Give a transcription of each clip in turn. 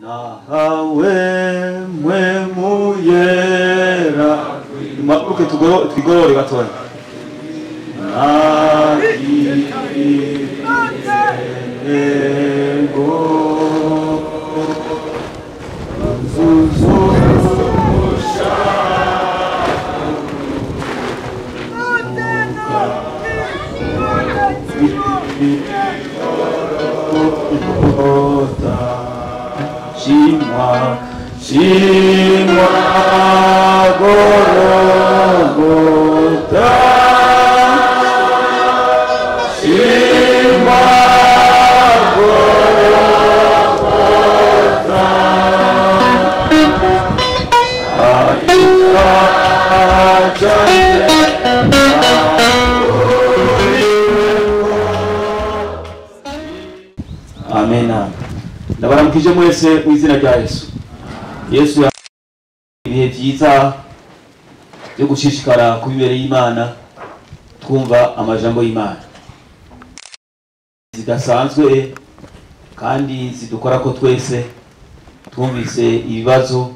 Nahawe Mpwemu Yera. Muhaguruke twigorore gatoya. Shimwa, Shimwa Golgotha, Shimwa Golgotha, Amena. Ndabaramukije mwese mu izina rya Yesu. Yesu ibihe byiza byo gushishikara ku imbere y'Imana, twumva amajambo y'Imana zidasanzwe kandi zidukora ko twese. Twumvise ibibazo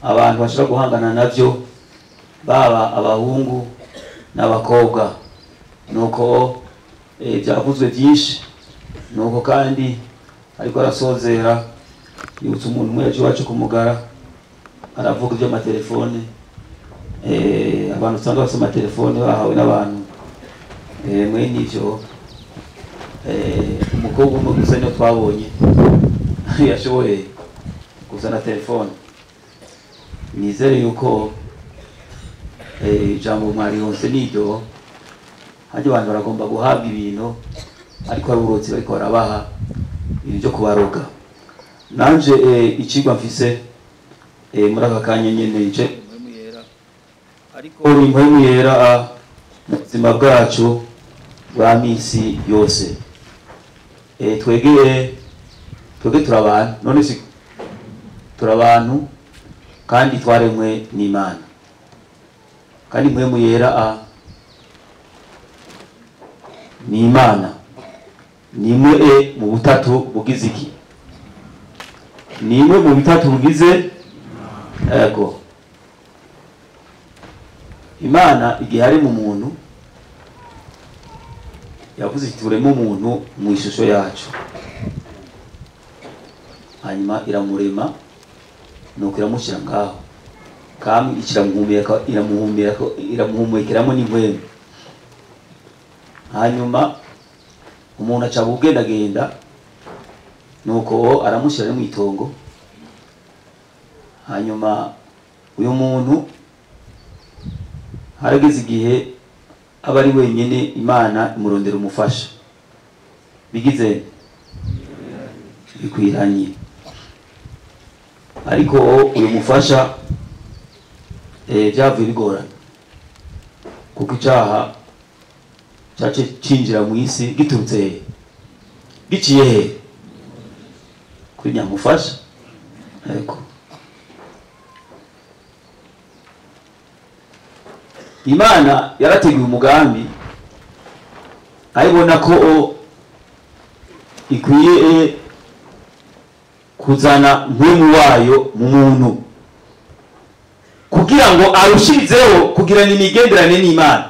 abantu bashobora guhangana navyo, baba abahungu n'abakobwa. Nuko byavuzwe byinshi, nuko kandi ariko arasozera yibutsa umuntu umwe yaje iwacu kumugara, aravuga iby'amatelefone. Abantu usanga bafite amatelefone bahawe n'abantu mwene ivyo. Umukobwa umwe gusa niyo twabonye yashoboye kuzana telefone. Nizere yuko ijambo mwarihonse niryo. Handi abantu baragomba guhabwa ibintu, ariko hari uburozi bariko barabaha ibintu byo kubaroga. Nanje icigwa mfise muri aka kanya nyene nje ariko ni Mpwemu Yera mu buzima bwacu bwa misi yose. Twegeye twege turabantu, none si turabantu kandi twaremwe n'Imana. Kandi Mpwemu Yera ni Imana, ni imwe mu butatu bugize iki? Ni imwe mu bitatu bugize ego. Imana igihe ari mu muntu yavuze iti tureme umuntu mu ishusho yacu, hanyuma iramurema, nuko iramushyira ngaho kamwe ikiramuhumeka, iramuhumekeramo n'impwemu. Hanyuma umuntu aca bugendagenda, nuko aramushyira mu itongo. Hanyuma uyu muntu harageze igihe aba ari wenyine, Imana imurondera umufasha. Bigize bikwiranye, ariko uyu mufasha byavuye bigorana, kuko icaha cyace cinjira mu isi giturutse he? Giciye he? Kuri nyamufasha. Ariko Imana yarateguye umugambi, ayibona ko ikwiye kuzana Mpwemu wayo mu muntu kugira ngo arushirizeho kugirana imigenderanire n'Imana.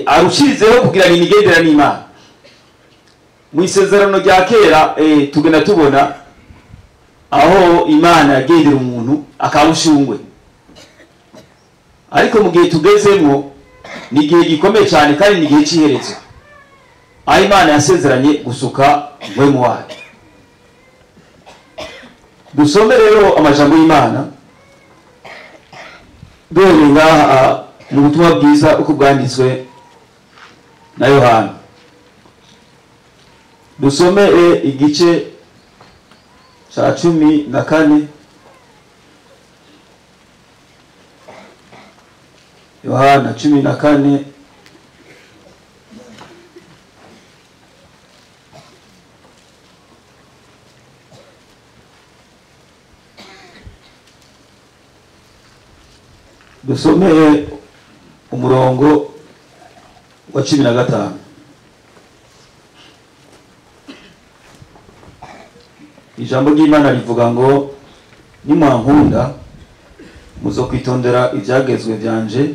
Arushirizeho kugirana imigenderanire n'Imana. Mu isezerano rya kera tugenda tubona aho Imana yagendera umuntu akabushungwe, ariko mu gihe tugezemo ni igihe gikomeye cyane kandi ni igihe cy'iherezo, aho Imana yasezeranye gusuka Mpwemu wayo. Dusome rero amajambo y'Imana duhereye ngaha mu butumwa bwiza uko bwanditswe na Yohana. Dusome igice ca 14, Yohana 14, dusome umurongo wa 15. Ijambo ry'Imana rivuga ngo nimwankunda muzokwitondera ibyagezwe byanje,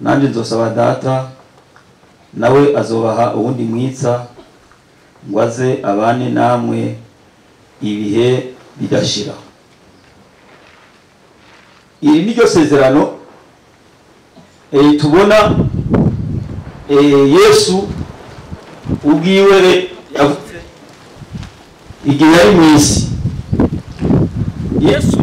nanjye nzosaba Data, nawe azobaha uwundi mwitsa ngo aze abane namwe ibihe bidashira. Iri niryo sezerano tubona Yesu ubwiwe yavuze igihe yari mu isi. Yesu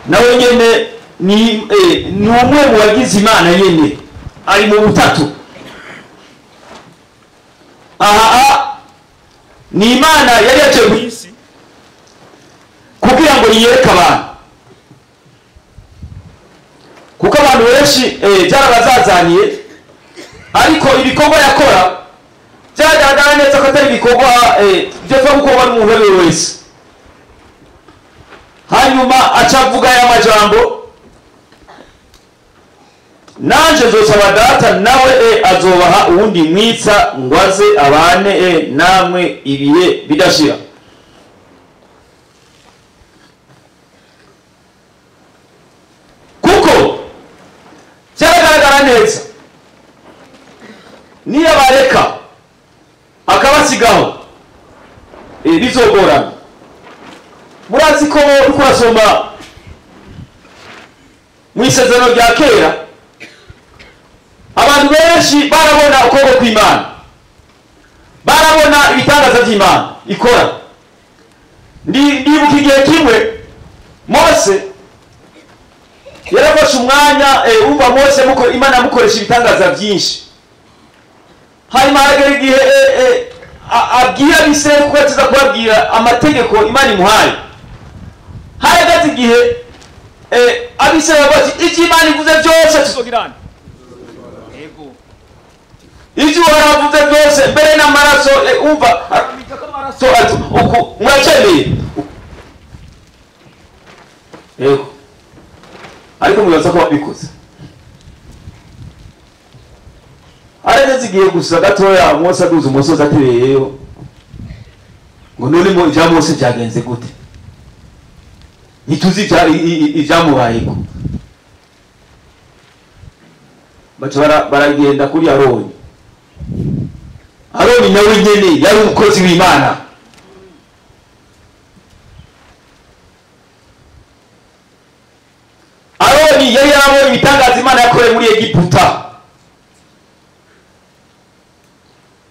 nawe nyene ni umwe mu bagize Imana nyene, ari mu butatu. Aha ni Imana yari yaje mu isi kugira ngo yiyereke abantu, kuko abantu benshi byarabazazaniye, ariko ibikorwa yakora byagaragara neza ko atari ibikorwa byapfa gukorwa n'umuntu uwo ari we wese. Hanyuma acavuga aya majambo, nanje nzosaba Data, nawe azobaha uwundi mwitsa ngo aze abane namwe ibihe bidashira. Kuko byaragaragara neza, niyo bareka akabasigaho bizogorana. Murazi ko uriko urasoma mu isezerano rya kera, abantu benshi barabona ukuboko kw'Imana, barabona ibitangaza by'Imana ikora. Ndibuka igihe kimwe Mose yarafashe umwanya, umva Mose Imana yamukoresha ibitangaza byinshi. Hanyuma haragera igihe abwira Abisirayeli kuko yatiza kubabwira amategeko Imana imuhaye. Harageze igihe Abisirayeli bati icyo Imana ivuze byose tuzogirana, icyo Uhoraho avuze byose, mbere n'amaraso. Umva amaraso uku muracemeye yego, ariko mwibaza ko babikoze. Harageze igihe gusa gatoya Mose aduza umusozi atereyeyo, ngo none ibya Mose byagenze gute? Ntituzi ibyamubayeko. Baca baragenda kuri Aroni. Aroni nawe nyene yari umukozi w'Imana. Aroni yari yarabonye ibitangaza Imana yakoreye muri Egiputa.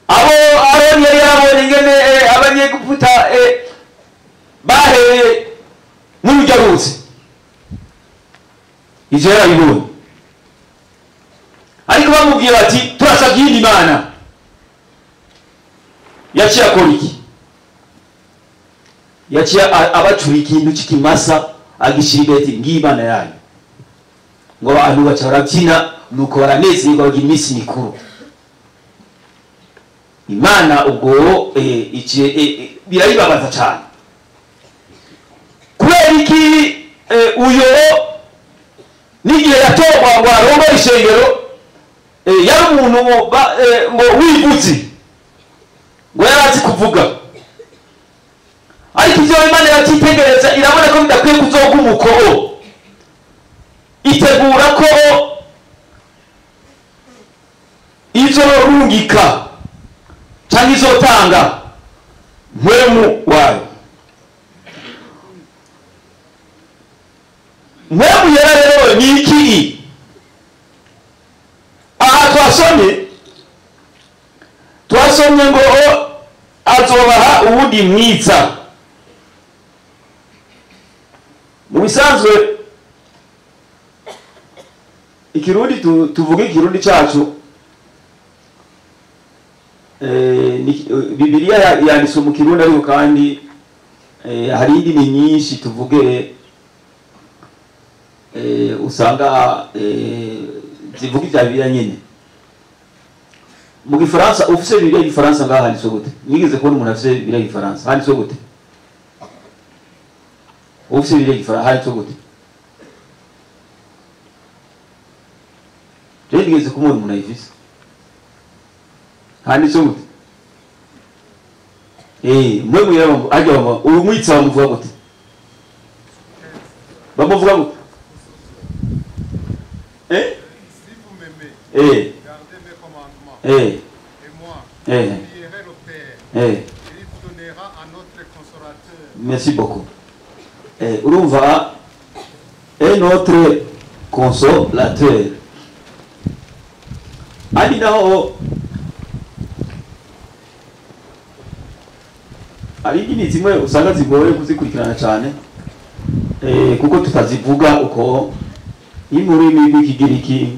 Abo Aroni yari yarabonye ingene abanyegiputa bahereye muri urya ruzi, ivyo yarabibonye. Ariko bamubwira bati turasabye iyindi Mana. Yaciye akora iki? Yaciye abacura ikintu c'ikimasa agishira imbere ati ngiyi Imana yanyu. Ngo abantu baca barabyina, nuko baranezerwa bagira iminsi mikuru. Imana ubwo birayibabaza cyane. Kubera iki uyo n'igihe yatorwa ngo arongore ishengero, yari umuntu ngo w'ivuzi, ngo yari azi kuvuga, ariko ivyo Imana iracyitegereza irabona ko bidakwiye kuzoga umukoho, itegura ko izorungika cyangwa izotanga mpwemu wayo. Mpwemu yera rero ni iki? Aha twasomye ngo azobaha uwundi mwitsa. Mu bisanzwe ikirundi tuvuge ikirundi cyacu, Bibiliya yanditswe mu kirundi, ariko kandi hari indimi nyinshi tuvuge usanga zivuga ibya Bibiliya nyene. Mu gifaransa ufise Bibiliya y'igifaransa ngaha handitswe gute? Nigeze kubona umuntu afise Bibiliya y'igifaransa handitswe gute? Ufise Bibiliya y'igifaransa handitswe gute? Jewe nigeze kumubona umuntu ayifise handitswe gute? Mpwemu Yera ajya umwitsi bamuvuga gute? Bamuvuga gute? Si vous m'aimez, gardez mes commandements. Et moi, je prierai le Père. Et il vous donnera un autre consolateur. Merci beaucoup. Urumva un autre consolateur. Ari naho ari indimi zimwe usanga zigoye kuzikurikirana cyane, kuko tutazivuga uko ni mu rurimi rw'Ikigiriki.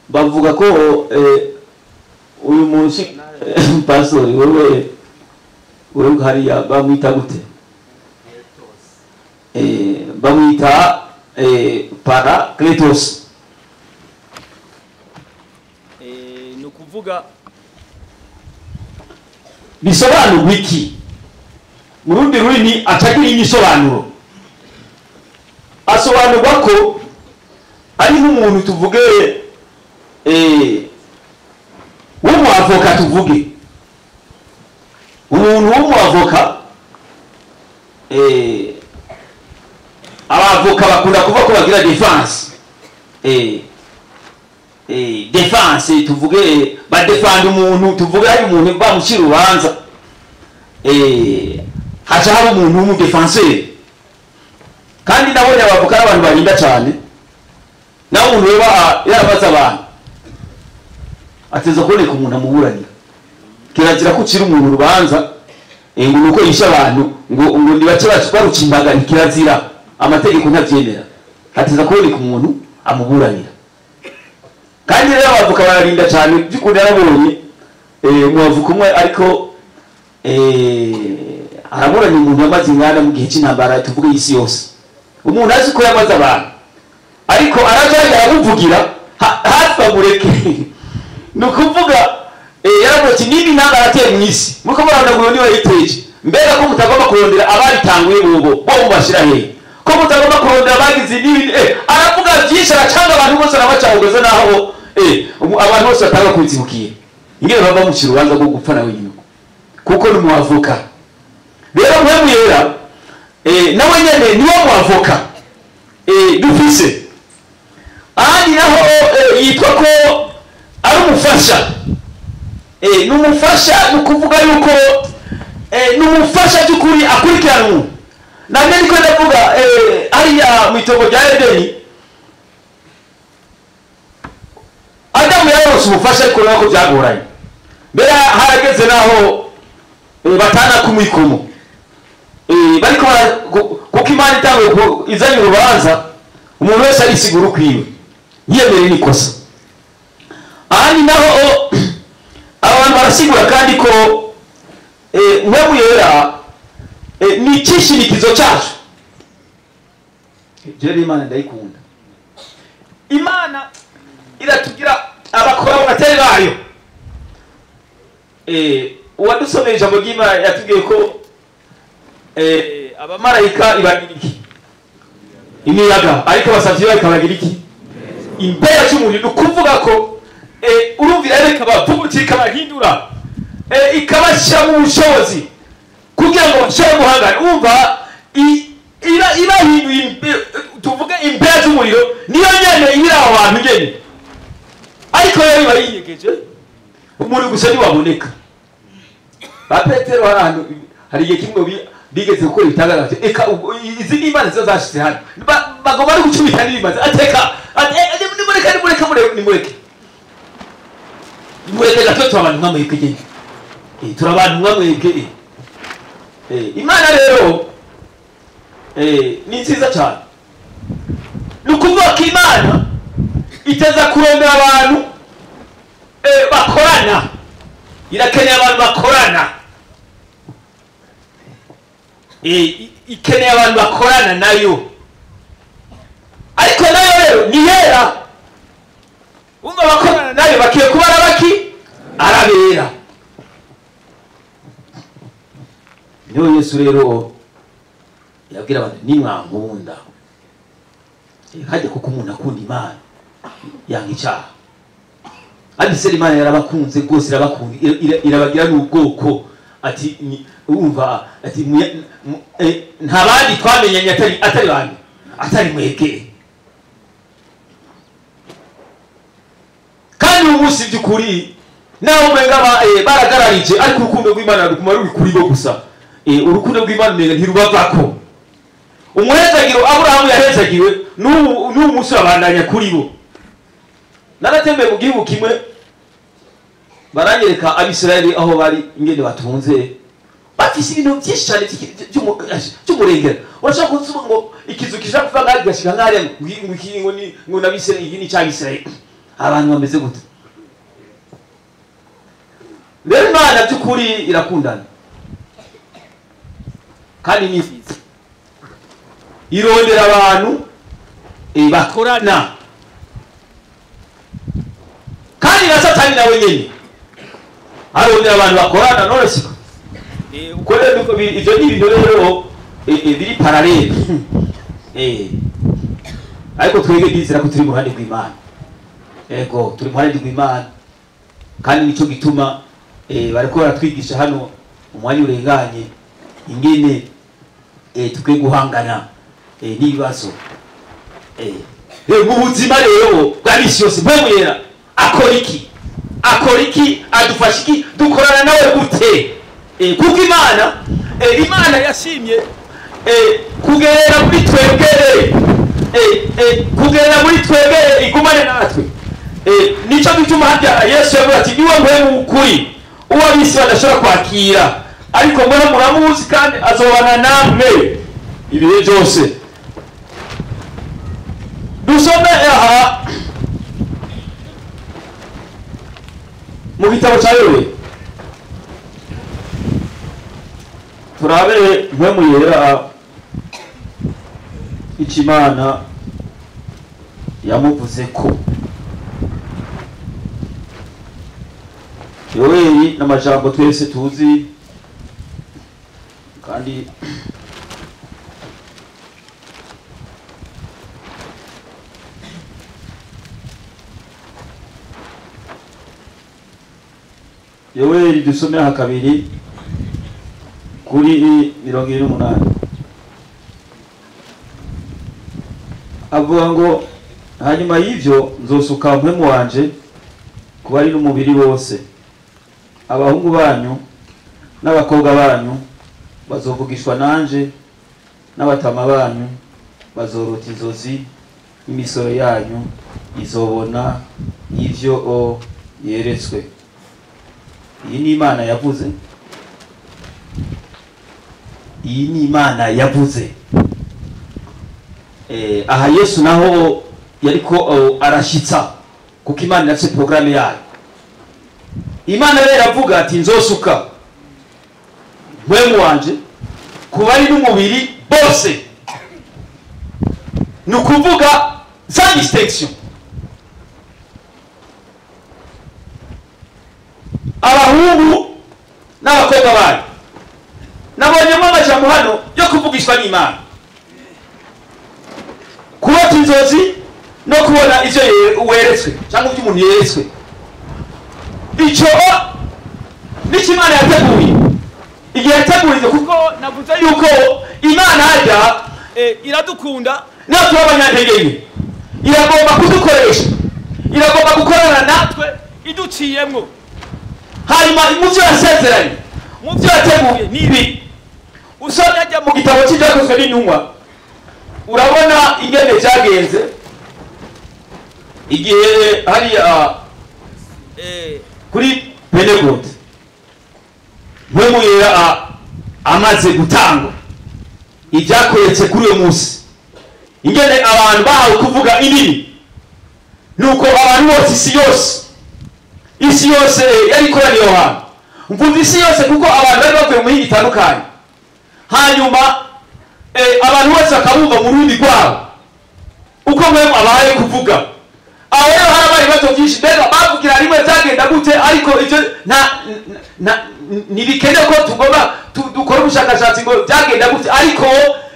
Bavuga ko uyu munsi pastor wewe hariya bamwita gute? Bamwita Parakletos. Ni ukuvuga bisobanurwa iki mu rundi rurimi atagira inyisobanuro. Asobanurwa ko ari nk'umuntu tuvuge w'umuavoka, tuvuge umuntu w'umuavoka. Abavoka bakunda kuvuga ko bagira defense, defense tuvuge badefanda umuntu, tuvuge hari umuntu bamushyira urubanza, haca hari umuntu w'umudefenseur. Kandi nabonye abavoka ari abantu barinda cyane, nawe umuntu weba yarabaza abantu ateza kuboneka umuntu amuburanira. Kirazira ko ucira umuntu urubanza ngo nuko yishe abantu ngo nibace barucimbaga, kirazira, amategeko ntabyemera. Ateza kuboneka umuntu amuburanira. Kandi rero abavoka bararinda cyane, by'ukuri yarabonye umuavoka umwe ariko araburanya umuntu yamaze inganda mu gihe cy'intambara tuvuge y'isi yose, umuntu azi ko yamaze abantu ariko araja aramuvugira hafi amureke. Ni ukuvuga yaravuze ati niba intambara ateye mu isi muko murabona ngo niba yiteje, mbega ko mutagomba kurondera abaritanguye bobo bo mubashira hehe, ko mutagomba kurondera abagize n'ibi. Aravuga byinshi, aracanga abantu bose, arabacangugeza naho abantu bose batanga kubizibukiye ingene bava mu kirubanza rwo gupfa nawe nyine, kuko ni umuavoka. Rero Mpwemu Yera nawe nyene niwe muavoka dufise. Ahandi naho yitwa ko ari umufasha. Ni umufasha, ni ukuvuga yuko ni umufasha by'ukuri akurikirana umuntu. Nanjye niko ndavuga hariya mu itongo rya Edeni, Adamu yaronse ubufasha ariko urabona ko byagoranye. Mbere harageze naho batana kumwikomo, bariko kuko Imana itanguye izanye urubanza, umuntu wese arisigura ukwiwe yiyemere n'ikosa. Ahandi naho abantu barasigura kandi ko Mpwemu Yera ni icyishimikizo cyacu. Jewe Imana ndayikunda. Imana iratugira abakora bayo. Uwadusomeye ijambo ry'Imana yatubwiye ko abamarayika ibagira iki? Imiyaga, ariko abasavyi bayo ikabagira iki? Imbere cy'umuriro. Ni ukuvuga ko urumvira rero ikabavugutira, ikabahindura, ikabashyira mu bushobozi kugira ngo bashobore guhangana. Umva ibahinduye, tuvuge imbere cy'umuriro niyo nyene ibiri aho bantu nyene, ariko rero iba yinyegeje, umuntu gusa ntiwaboneka. Ba Petero hari igihe kimwe bigeze gukora ibitangaza, eka izi ni imana ziba zashize hano, bagomba ari gucumita n'ibimaze, ateka nimureke nimureke nimureke nimureke gato, turi abantu nka mwebwe nyene, turi abantu nka mwebwe. Imana rero ni nziza cyane. Ni ukuvuga ko Imana iteza kurondera abantu bakorana, irakeneye abantu bakorana, ikeneye abantu bakorana nayo. Ariko nayo rero ni yera, umva bakorana nayo bakiye kuba arabaki arabera. Niyo Yesu rero yabwira abantu nimwankunda, hajya kuko umuntu akunda Imana yanga icyaha. Abisirayeli Imana yarabakunze rwose, irabakunda, irabagira n'ubwoko. Ati urumva, ati nta bandi twamenyanye atari bandi, atari mwebwe. Kandi uyu munsi by'ukuri naho umenga baragararije, ariko urukundo rw'Imana ruguma ruri kuri bo gusa. Urukundo rw'Imana umenga ntirubavako. Umuhezagiro Aburahamu yahezagiwe n'ubu munsi urabandanya kuri bo. Naratembeye mu gihugu kimwe, baranyereka Abisirayeli aho bari ingene batunze, bafise ibintu byinshi cyane by'umurengera. Urashobora kuvuga ngo ikizu kija kuva ngaha kigashika nkariya, ngo iki ngo ni ngo n'Abisirayeli, iki ni icy'Abisirayeli. Abantu bameze gute? Rero Imana by'ukuri irakundana kandi ni nziza, irondera abantu bakorana, kandi na Satani nawe nyene arondera abantu bakorana. None siko uko rero niko biri, ivyo ni ibintu rero biri parallèle. Ariko twebwe ndizera ko turi mu ruhande rw'Imana. Ego, turi mu ruhande rw'Imana, kandi nico gituma bariko baratwigisha hano umwanya urenganye ingene tukwiye guhangana n'ibibazo. Rero mu buzima rero bwa misi yose, Mpwemu Yera akora iki? Akora iki? Adufasha iki? Dukorana nawe gute? Kuko Imana yashimye kugerera muri twebwe, kugerera muri twebwe igumane natwe. Nico gituma harya Yesu yavuze ati niwe mpwemu w'ukuri, uwo ab'isi badashobora kwakira, ariko mwe muramuzi kandi azobana namwe ibihe byose. Dusome aha mu gitabo cya Yoeli, turabe Mpwemu Yera icyo Imana yamuvuze ko. Yoeli n'amajambo twese tuzi, kandi Yoeli dusome aha 2 kuri 28, avuga ngo hanyuma y'ivyo nzosuka Mpwemu wanje ku bari n'umubiri wose, abahungu banyu n'abakobwa banyu bazovugishwa nanje, n'abatama banyu bazorota inzozi, imisoro yanyu izobona ivyo yeretswe. Iyi ni Imana yavuze, iyi ni Imana yavuze. Aha Yesu naho yariko arashitsa, kuko Imana irafise programme yayo. Imana rero iravuga ati nzosuka Mpwemu wanje ku bari n'umubiri bose, ni ukuvuga sans distinction, abahungu n'abakobwa banyu. Nabonyemo amajambo hano yo kuvugishwa n'Imana, kurota inzozi no kubona ivyo weretswe cyangwa ivyo umuntu yeretswe. Ico nico Imana yateguye, igihe yateguye, kuko navuze yuko Imana harya iradukunda natwe abanyantege nke, iragomba kudukoresha, iragomba gukorana natwe iduciyemwo. Hanyuma mu vyo yasezeranye, mu vyo yateguye nibi. Usomye ajya mu gitabo cy'Ibyakozwe n'Intumwa, urabona ingene vyagenze igihe hariya kuri Pentekote, Mpwemu Yera amaze gutangwa, ibyakoretse kuri uyo munsi, ingene abantu bahawe kuvuga indimi, nuko abantu bose isi yose yari ikoraniye aho hantu. Mvuze isi yose kuko abantu bari bavuye mu mihingo itandukanye. Hanyuma abantu bose bakabumva mu rurimi rwabo uko Mpwemu abahaye kuvuga. Aho rero harabaye ibibazo byinshi, mbega bavugira rimwe byagenda gute? Ariko ivyo ntibikenewe ko tugomba dukora ubushakashatsi ngo byagenda gute, ariko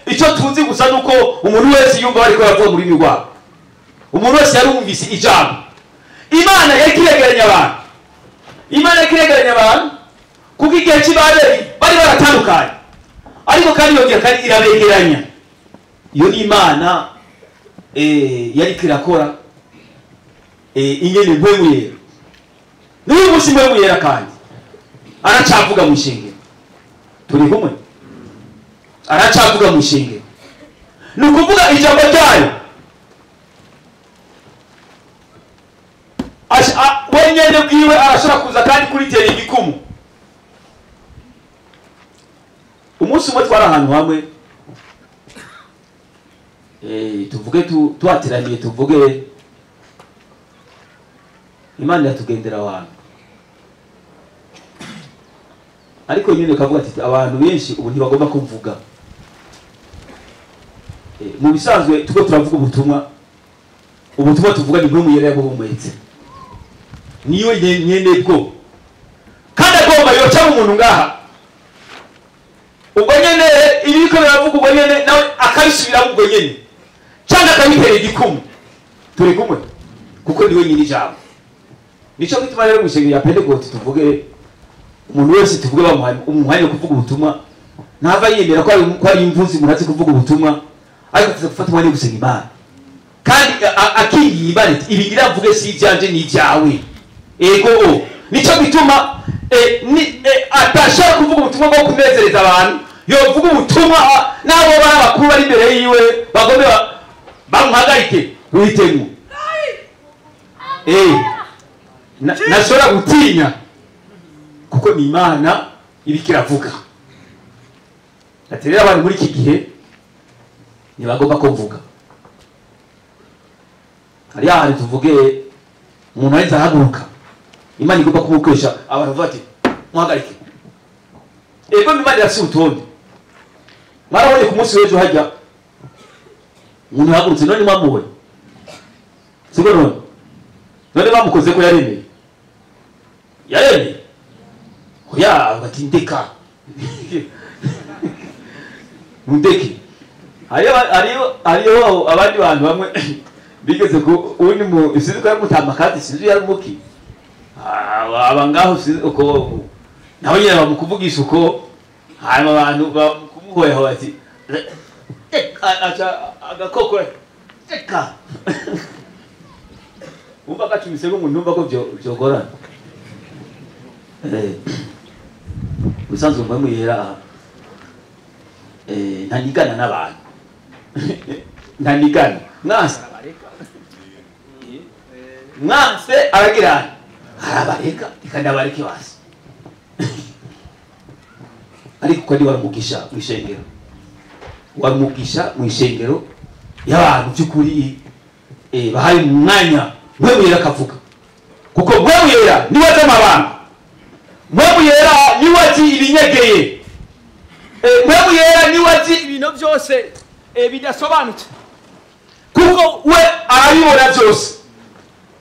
icyo tuzi gusa nuko umuntu wese yumva bariko baravuga mu rurimi rwabo, umuntu wese yarumvise ijambo. Imana yakiregeranya abantu, Imana yakiregeranya abantu kuko igihe cy'Ibabeli bari baratandukanye, ariko kandi yongera kandi irabegeranya. Iyo ni Imana yari kirakora ingene Mpwemu Yera. N'uyu munsi Mpwemu Yera kandi aracavuga mu ishengero. Turi kumwe, aracavuga mu ishengero. Ni ukuvuga ijambo ryayo wenyene bwiwe arashobora kuza kandi kuritera igikumu. Umunsi umwe twari ahantu hamwe, tuvuge twateraniye, tuvuge Imana iratugendera abantu, ariko nyine kavuga ati abantu benshi ubu ntibagomba kumvuga. Mu bisanzwe tuko turavuga ubutumwa, ubutumwa tuvuga ni Mpwemu Yera yabuhumetse, niyo nyene bwo, kandi agomba yoca umuntu ngaha ubwo nyene ibiko biravuga ubwo nyene nawe akabisubiramo ubwo nyene cyangwa akabitera igikumu. Turi kumwe kuko niwe nyiri ijambo. Nico gituma rero mw'ishengero ya Pentecote tuvuge umuntu wese tuvuge bamuhaye umwanya wo kuvuga ubutumwa, ntava yemera ko ari imvuzi umuntu azi kuvuga ubutumwa, ariko tuza gufata umwanya wo gusenga Imana kandi akingiye Imana iti ibi ngira mvuge si ibyanje ni ibyawe. Ego nico gituma atashobora kuvuga ubutumwa bwo kunezereza abantu, yovuga ubutumwa n'abo bari abakuru bari imbere yiwe bagombe bamuhagarike ruhitemo. Nashobora gutinya kuko ni Imana ibiko iravuga. Ati rero abantu muri iki gihe ntibagomba ko mvuga. Hariya hantu tuvuge umuntu ahita ahaguruka, Imana igomba kumukoresha, abantu bavuga ati muhagarike. Ego Imana irafise urutonde. Mwarabonye ku munsi w'ejo hajya umuntu yahagurutse, none mwamubonye siko? None bamukoze ko yaremeye, yaremeye oya, bati ndeka mundeke. Hariyo abandi bantu bamwe bigeze ku undi mu sinzi ko yari mutamakazi, sinzi yari muki aba ngaho, sinzi uko nawe nyine bamukuvugisha uko, hanyuma abantu bakumuhoyaho bati aca agakoko reka umva gacumise nk'umuntu numva ko vyogorana. Ubusanzwe Mpwemu Yera ntanigana n'abantu, ntanigana mwanse arabareka, mwanse aragira arabareka, reka ndabareke basi. Ariko ko ari waramugisha mw'ishengero, waramugisha mw'ishengero y'abantu by'ukuri bahaye umwanya Mpwemu Yera akavuga, kuko Mpwemu Yera niwe azi amabanga, Mpwemu Yera niwe azi ibinyegeye, Mpwemu Yera niwe azi ibintu byose bidasobanutse, kuko we arabibona byose.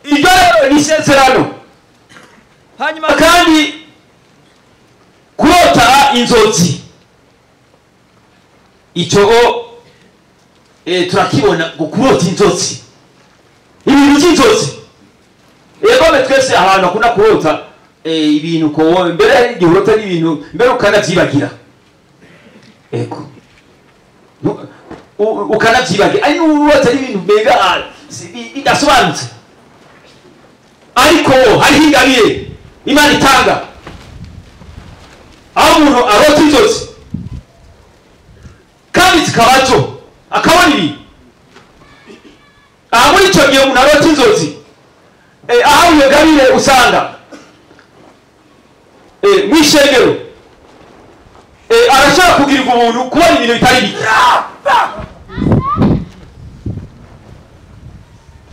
Iryo rero ni isezerano. Hanyuma kandi kurota inzozi icyo turakibona, ngo kurota inzozi, ibintu by'inzozi. Ego twese abantu bakunda kurota ibintu ko mbere hari igihe urota n'ibintu mbere ukanavyibagira. Ego ukanavyibagira, ari n'urota n'ibintu mbega bidasobanutse, ariko hariho ingabire Imana itanga aho umuntu arota inzozi kandi zikabazo akabona ibintu. Aha muri icyo gihe umuntu arota inzozi, aho iyo ngabire usanga mw'ishengero arashobora kugirirwa ubuntu kubona ibintu bitari bike.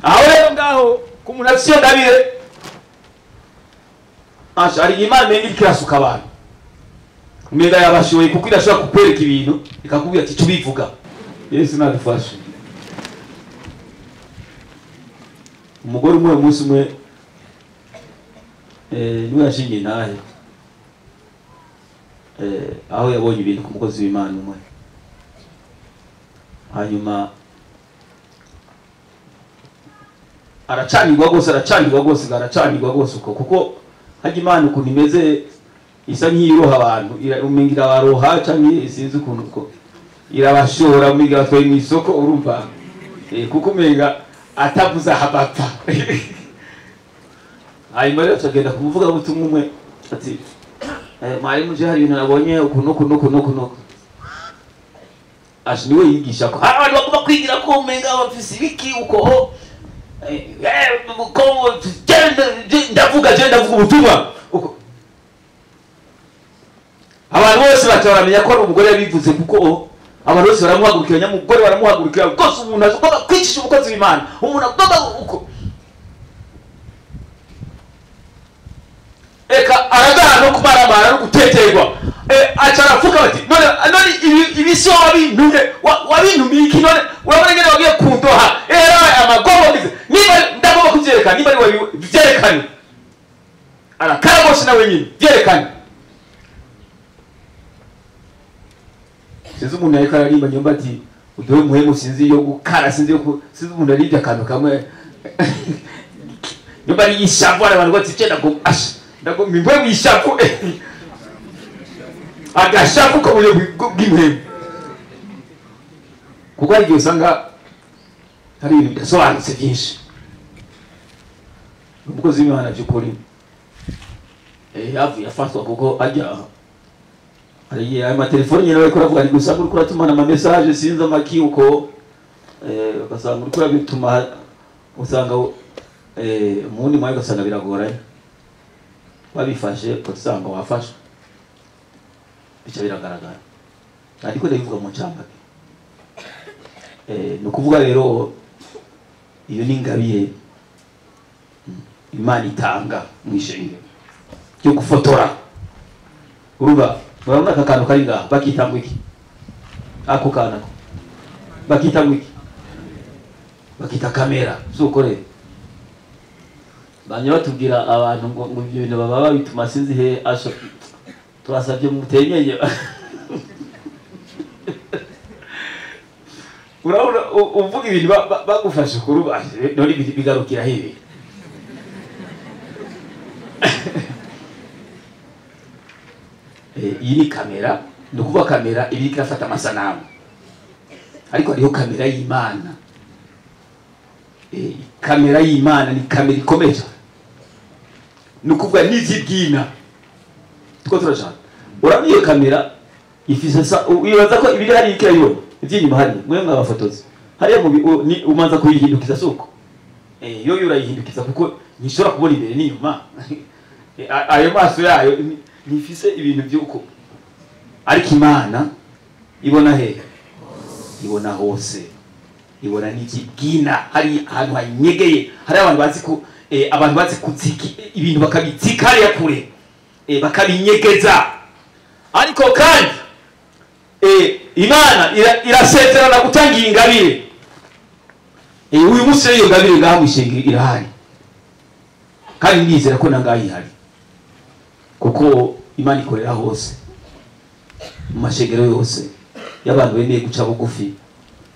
Aho rero ngaho ku muntu afise iyo ngabire, hari Imana imenga iriko irasuka abantu, umenga yabashoboye, kuko irashobora kukwereka ibintu ikakubwira ati tubivuga. Yesu nadufashe. Umugore umwe umunsi umwe niwe yashingiye intahe, aho yabonye ibintu ku mukozi w'Imana umwe, hanyuma Aracanirwa rwose, aracanirwa rwose, aracanirwa rwose uko, kuko hajya Imana ukuntu imeze isa nk'iyiroha abantu, umenga irabaroha canke sinzi ukuntu uko irabashora, umenga batwaye mu isoko, urumva kuko umenga atavuze ahabapfa. Hanyuma rero tugenda kumuvuga butumwa umwe ati mwarimu je hari ibintu nabonye uku nuku nuku nuku nuku. Asha niwe yigisha ko abantu bagomba kwigira ko umenga bafise ibiki uko ko ndavuga je ndavuga ubutumwa uko. Abantu bose bataramenya ko ari umugore yabivuze, kuko abantu bose baramuhagurukira, nyamugore baramuhagurukira rwose. Umuntu agomba kwicisha umukozi w'Imana, umuntu agomba uko eka aragara no kumaramara no guteterwa. Aca arafuka bati none ibi si wabintumye, wabintumiye iki none? Urabona ingene wagiye kundoha, amagomba ngize niba ndagomba kuvyerekana, niba ari vyerekane. Arakara rwose nawe nyine vyerekane. Sinzi umuntu yariko ararimba nyumba ati uduhe muhemu, sinzi yo gukara, sinzi yo sinzi umuntu aribye akantu kamwe nyumba ari ishavu, abantu bati je ndagomba asha ndagomba impwemu ishavu agashavu ko buryo bw'impwemu, kuko hari igihe usanga hari ibintu bidasobanutse byinshi. Umukozi w'Imana by'ukuri yavuye afatwa kuko ajya hari ayo matelefoni nyine bariko baravuga, ni gusa uriko uratumana ama message sinzi amaki uko, ugasanga uriko urabituma, usanga umundi mwayo ugasanga biragoranye, wabifashe usanga wafashe bica biragaragara. Ariko ndabivuga mu ncamake. Ni ukuvuga rero iyo ni ingabire Imana itanga mu ishengero ryo gufotora. Urumva murabona aka kantu kari ngaha bakita ngo iki? Ako kantu ako bakita ngo iki? Bakita kamera. Suko rero banye batubwira abantu ngo ibyo bintu baba babituma sinzi he asho, turasabye mutenyeye. Urabona uvuga ibintu bagufashe kuruba none bigarukira hehe? Iyi ni kamera, ni ukuvuga kamera iba iriko irafata amasanamu, ariko hariho kamera y'Imana. Kamera y'Imana ni kamera ikomeye cyane, ni ukuvuga n'ivy'ibyina tuko turashaka. Urabona iyo kamera ifise wibaza ko ibiri hariya ikirayibona ivy'inyuma hariya, mwe mwabafotozi hariya umanza kuyihindukiza suko yo urayihindukiza kuko ntishobora kubona imbere n'inyuma. Ayo maso yayo ntifise ibintu by'uko, ariko Imana ibona he? Ibona hose, ibona n'ikigina. Hari ahantu hanyegeye, hari abantu bazi ko abantu bazi kutsika ibintu bakabitsika hariya kure, bakabinyegeza. Ariko kandi Imana irasezerana gutanga iyi ngabire. Uyu munsi iyo ngabire ngaha mw'ishengero irahari, kandi ndizera ko nangaha ihari, kuko Imana ikorera hose mu mashengero yose y'abantu bemeye guca bugufi,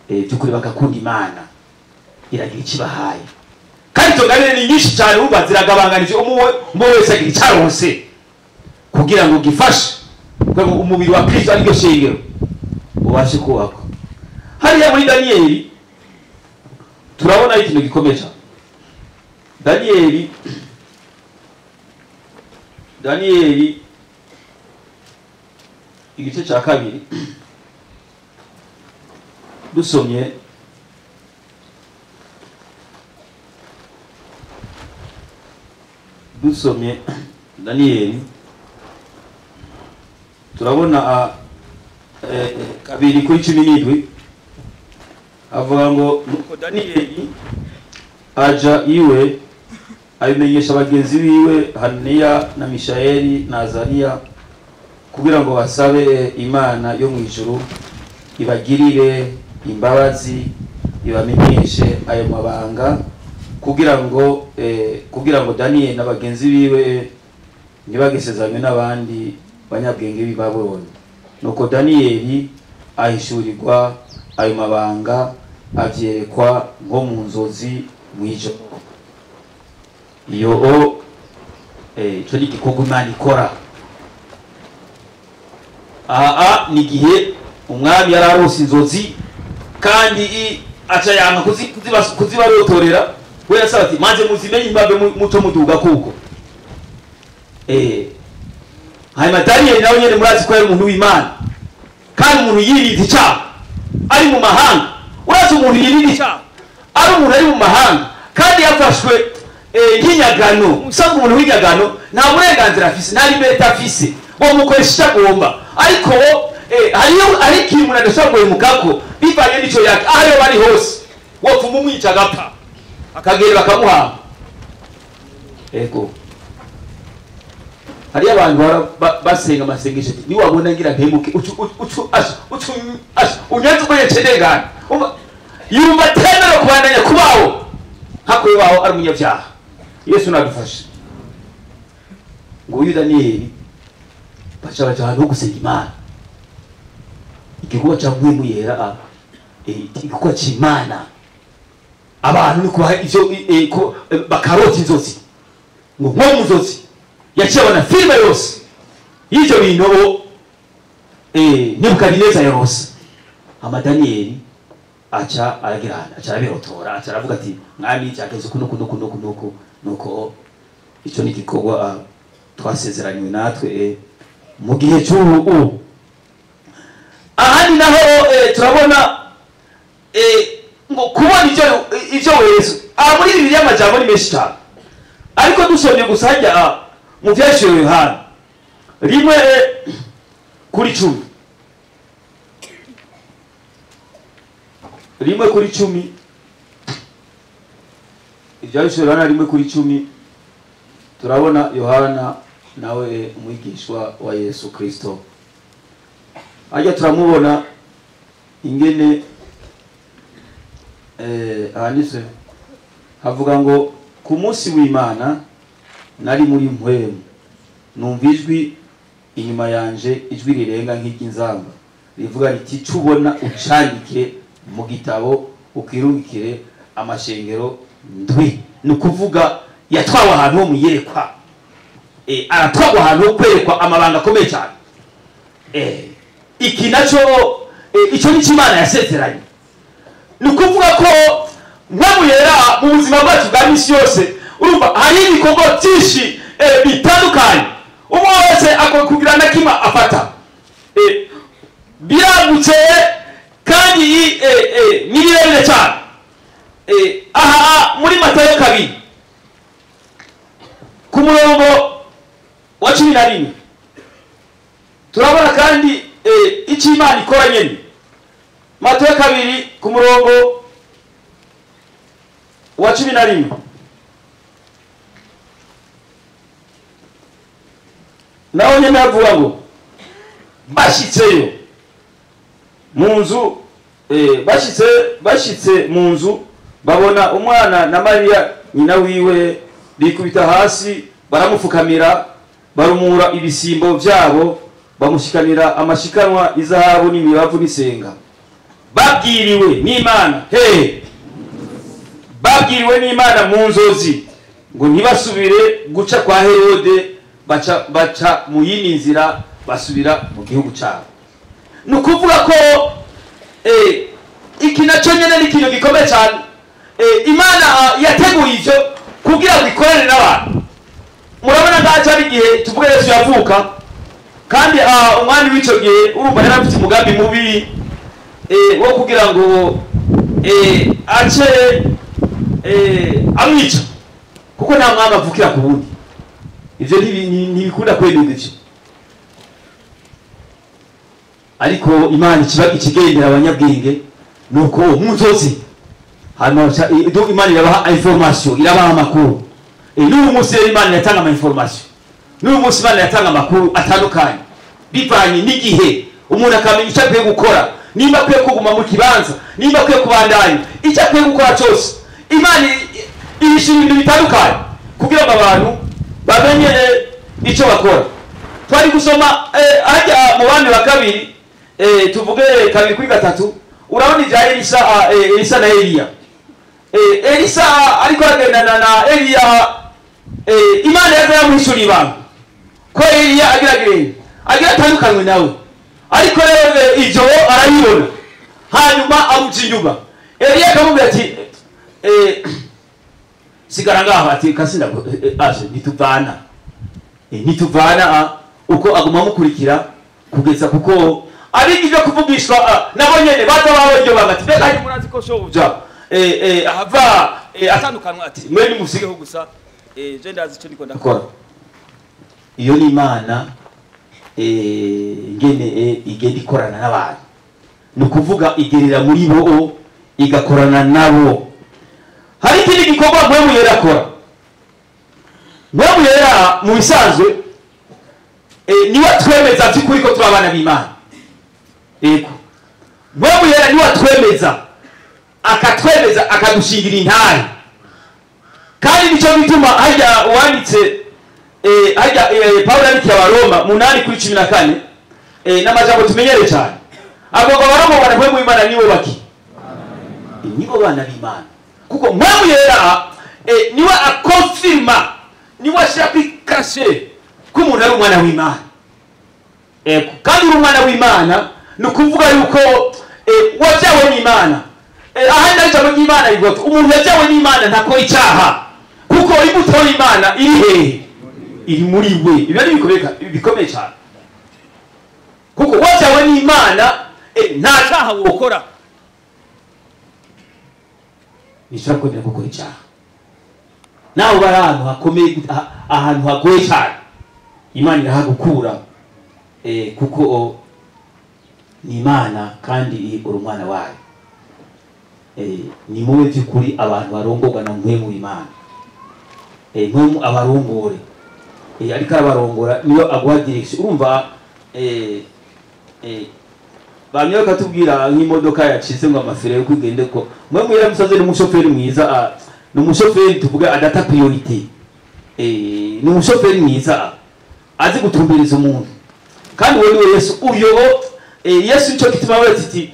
by'ukuri bagakunda Imana, iragira ikibahaye. Kandi izo ngabire ni nyinshi cyane, urumva ziragabanganije, umwe wese agira icyo aronse kugira ngo gifashe umubiri wa Kristo ariryo shengero ubashe kubakwa. Hariya muri Daniyeli turabona ikintu gikomeye cyane. Daniyeli igice cya 2 dusomye Daniyeli turabona 2:17 avuga ngo nuko Daniyeli aja iwe abimenyesha bagenzi biwe Hananiya na Mishayeli na Azariya kugira ngo basabe Imana yo mu ijuru ibagirire imbabazi, ibamenyeshe ayo mabanga, kugira ngo Daniyeli na bagenzi biwe ntibagesezanywe n'abandi banyabwenge b'i Babuloni. Nuko Daniyeli ahishurirwa ayo mabanga, avyerekwa nko mu nzozi mw'ijoro. Iyo o ico ni igikorwa Imana ikora. Aha ni igihe umwami yari arose inzozi kandi aca yanga kuzibarotorera. We yasaba ati maze muzimenye imbabe muco muduga kuko hanyuma Daniyeli nawe nyene murazi ko yari umuntu w'Imana kandi umuntu yirinda icyaha ari mu mahanga. Urazi umuntu yirinda icyaha ari umuntu ari mu mahanga kandi yafashwe nk'inyagano. Usanga umuntu w'inyagano nta burenganzira afise, nta liberté afise, wo mukoresha icyo agomba. Ariko hariyo ari ikintu umuntu adashobora guhemukako bivanye n'ico yake, aho yoba ari hose wopfuma umwica agapfa akagera bakamuhamba. Ego hariyo abantu basenga amasengesho ati niwabona ngira mpemuke unyanze uko yecendengana, yumva atemerewe kubandanya kubaho nka kubaho ari umunyabyaha. Yesu nadufashe. Ngo uyu Daniyeli baca baja ahantu ho gusenga Imana, igikorwa ca Mpwemu Yera, igikorwa c'Imana, abantu ni kubaha ivyo bakarota inzozi. Ngo nko mu nzozi yaciye abona filime yose y'ivyo bintu Nebukadineza yarose. Hama Daniyeli aca aragirana, aca arabirotora, aca aravuga ati mwami cyageze kuno kuno kuno kuno nuko ico ni igikorwa twasezeranywe natwe mu gihe cy'ubu. Ahandi naho turabona ngo kubona ivyo wezo. Muri Bibiliya amajambo ni menshi cyane, ariko dusomye gusa hajya mu Vyahishuriwe Yohana 1:10, 1:10, Ivyahishuriwe Yohana 1:10, turabona Yohana nawe umwigishwa wa Yesu Kristo. Ajya turamubona ingene ahanitse havuga ngo ku munsi w'Imana nari muri mpwemu, numva ijwi inyuma yanje, ijwi rirenga nk'iry'inzamba rivuga riti cubona ucandike mu gitabo ukirungikire amashengero ndwi. Ni ukuvuga yatwawe ahantu ho muyerekwa, aratwagwa ahantu ho kwerekwa amabanga akomeye cyane. Iki naco ico ni Imana yasezeranye. Ni ukuvuga ko Mpwemu Yera mu buzima bwacu bwa misi yose, urumva hari ibikorwa byinshi bitandukanye umwe wese akwiye kugira na kimwe afata. Biragutse kandi ni birebire cyane. Aha muri Matayo 2 ku murongo wa 11 turabona kandi icyo Imana ikora nyene. Matayo 2 ku murongo wa 11, naho nyene avuga ngo bashitseyo mu nzu, bashitse mu nzu babona umwana na Mariya nyina wiwe, bikubita hasi baramufukamira, barumura ibisimbo byabo, bamushikanira amashikanwa izahabu n'imibavu n'isenga. Babwiriwe n'Imana, babwiriwe n'Imana mu nzozi ngo ntibasubire guca kwa Herode, baca mu yindi nzira basubira mu gihugu cyabo. Ni ukuvuga ko iki nacyo nyene ni ikintu gikomeye cyane. Imana yateguye ivyo kugira ngo ikorane n'abantu. Murabona ngaho cyari igihe tuvuge Yesu yavuka, kandi umwami w'ico gihe urumva yari afite umugambi mubi wo kugira ngo ace amwica, kuko nta mwami avukira ku wundi. Ivyo ntibikunda kwemerwa ivyo. Ariko Imana ikigendera abanyabwenge nuko mu nzozi hanyuma Imana irabaha information, irabaha amakuru. N'uyu munsi rero Imana iratanga ama information, n'uyu munsi Imana iratanga amakuru atandukanye bivanye n'igihe umuntu akamenya icyo akwiye gukora, nimba akwiye kuguma mu kibanza, nimba akwiye kubandanya, icyo akwiye gukora cyose. Imana ibishira ibintu bitandukanye kugira ngo abantu bamenye icyo bakora. Twari gusoma hajya mu bami wa kabiri, tuvuge 2:3, urabona ibya Elisa na Eliya. Elisa ariko aragendana na Eliya Imana yaza yamuhishura ibanga ko Eliya agira atandukanywe nawe, ariko rero ivyo arabibona, hanyuma amuca inyuma. Eliya akamubwira ati sigara ngaho, ati kasinda aje nituvana, nituvana. Uko aguma amukurikira kugeza kuko abiga ibyo kuvugishwa nabo nyene baza bawe iryo banga, ati mbega hari murazi ko shobuja ahava atandukanwa, ati mwe nimusigeho gusa, je ndazi ico ndiko ndakora. Iyo ni Imana ngene igenda ikorana n'abantu, ni ukuvuga igerera muri bo igakorana nabo. Hari ikindi gikorwa Mpwemu Yera akora. Mpwemu Yera mu bisanzwe niwe atwemeza by'ukuri ko turi abana b'Imana. Yego, Mpwemu Yera niwe atwemeza, akatwemeza akadushingira intare. Kandi nico gituma harya uwanditse harya Paulo yandikiye Abaroma 8:14 n'amajambo tumenyere cyane, avuga ngo Abaroma bana Mpwemu w'Imana niwe baki, nibo bana b'Imana. Kuko Mpwemu Yera niwe akonfirma, niwe ashira kwikashe ko umuntu ari umwana w'Imana. Kandi uri umwana w'Imana ni ukuvuga yuko wabyawe n'Imana. Ahandi ari ijambo ry'Imana rivuga ko umuntu yabyawe n'Imana ntakora icyaha, kuko imbuto y'Imana iri hehe? Iri muri we. Ibyo ni bikomeye cyane, kuko wabyawe n'Imana nta cyaha wokora, nishobora kwemera gukora icyaha. Nawe bari ahantu hakomeye, ahantu hagoye cyane, Imana irahagukura, kuko ni Imana kandi uri umwana wayo. Ni muwe by'ukuri abantu barongorwa na Mpwemu w'Imana. Mpwemu abarongore, ariko arabarongora niyo aguha direction. Urumva bamwe bakatubwira nk'imodoka yacitse ngo amafere yo kugende ko Mpwemu Yera musaze ni umushoferi mwiza, ni umushoferi tuvuga adata priorité, ni umushoferi mwiza azi gutumbereza umuntu. Kandi wewe niwe Yesu uyo Yesu nico gituma ati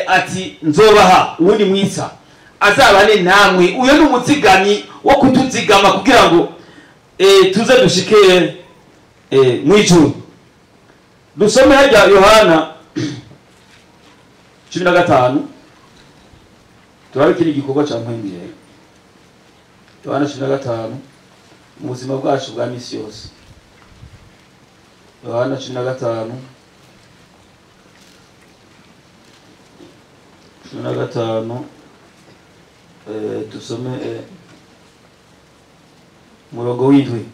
ati nzobaha uwundi mwiza azabane namwe. Uyo ni umuzigami wo kutuzigama kugira ngo tuze dushike mwijuru. Dusome harya Yohana 15, turabe kiri igikorwa ca Mpwemu Yera. Yohana 15 mu buzima bwacu bwa misi yose. Yohana 15 tusome murongo w'indwi.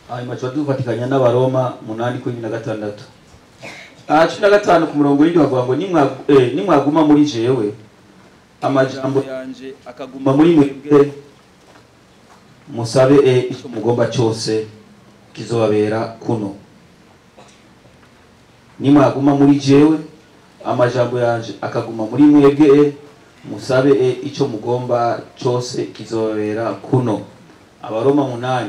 Hanyuma tuba dufatikanya n'Abaroma 8:16. 15 ku murongo w'indwi bavuga ngo nimwaguma muri jewe, amajambo yanje akaguma muri mwebwe, musabe icyo mugomba cyose kizobabera kuno. Nimwaguma muri jewe, amajambo yanje akaguma muri mwebwe, musabe icyo mugomba cyose kizobabera kuno. Abaroma 8,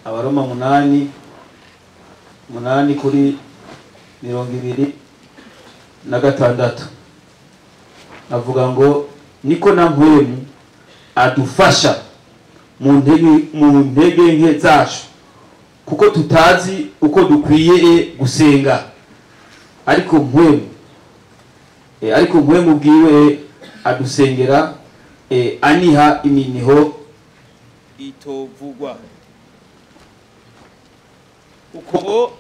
Abaroma 8:8-26 avuga ngo niko na Mpwemu adufasha mu ntege nke zacu, kuko tutazi uko dukwiye gusenga, ariko Mpwemu bwiwe adusengera aniha iminiho itovugwa. Uko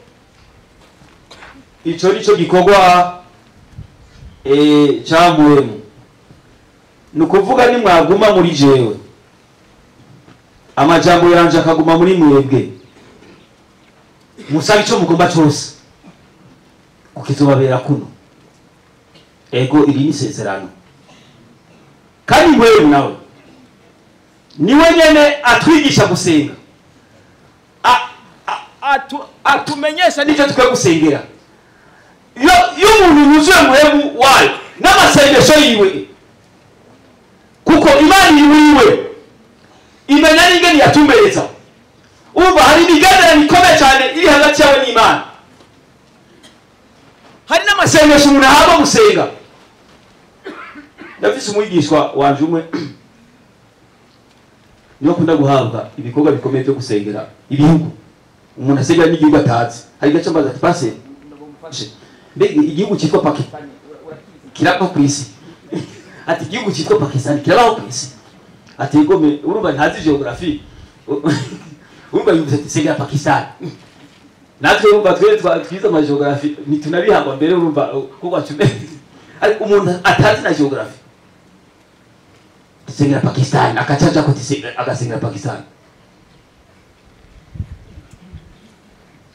ico nico gikorwa ca Mpwemu. Ni ukuvuga nimwaguma muri jewe, amajambo yanje akaguma muri mwebwe, musabe ico mugomba cyose kukizobabera kuno. Ego iri ni isezerano. Kandi Mpwemu nawe niwe nyene atwigisha gusenga, atumenyesha n'icyo tukwiye gusengera. Iyo umuntu yuzuye Mpwemu wayo n'amasengesho yiwe, kuko Imana iri muri we, imenya n'ingene yatumbereza. Umva hari imigenderanire ikomeye cyane iri hagati yawe n'Imana. Hari n'amasengesho umuntu ahabwa gusenga. Ndafise umwigishwa wanje umwe niwe akunda guhabwa ibikorwa bikomeye byo gusengera ibihugu. Umuntu asengera n'igihugu atazi. Hari gace mbaza ati pase mbega igihugu cyitwa Pakistan kirabaho ku isi? Ati igihugu cyitwa Pakistan kirabaho ku isi? Ati gome urumva ntazi geography. Urumva yuvuze ati sengera Pakistan. Natwe urumva twe twize ama geography ntitunabihangwa mbere urumva kuko acume. Ariko umuntu atazi na geography sengera Pakistan akacaja ko agasengera Pakistan.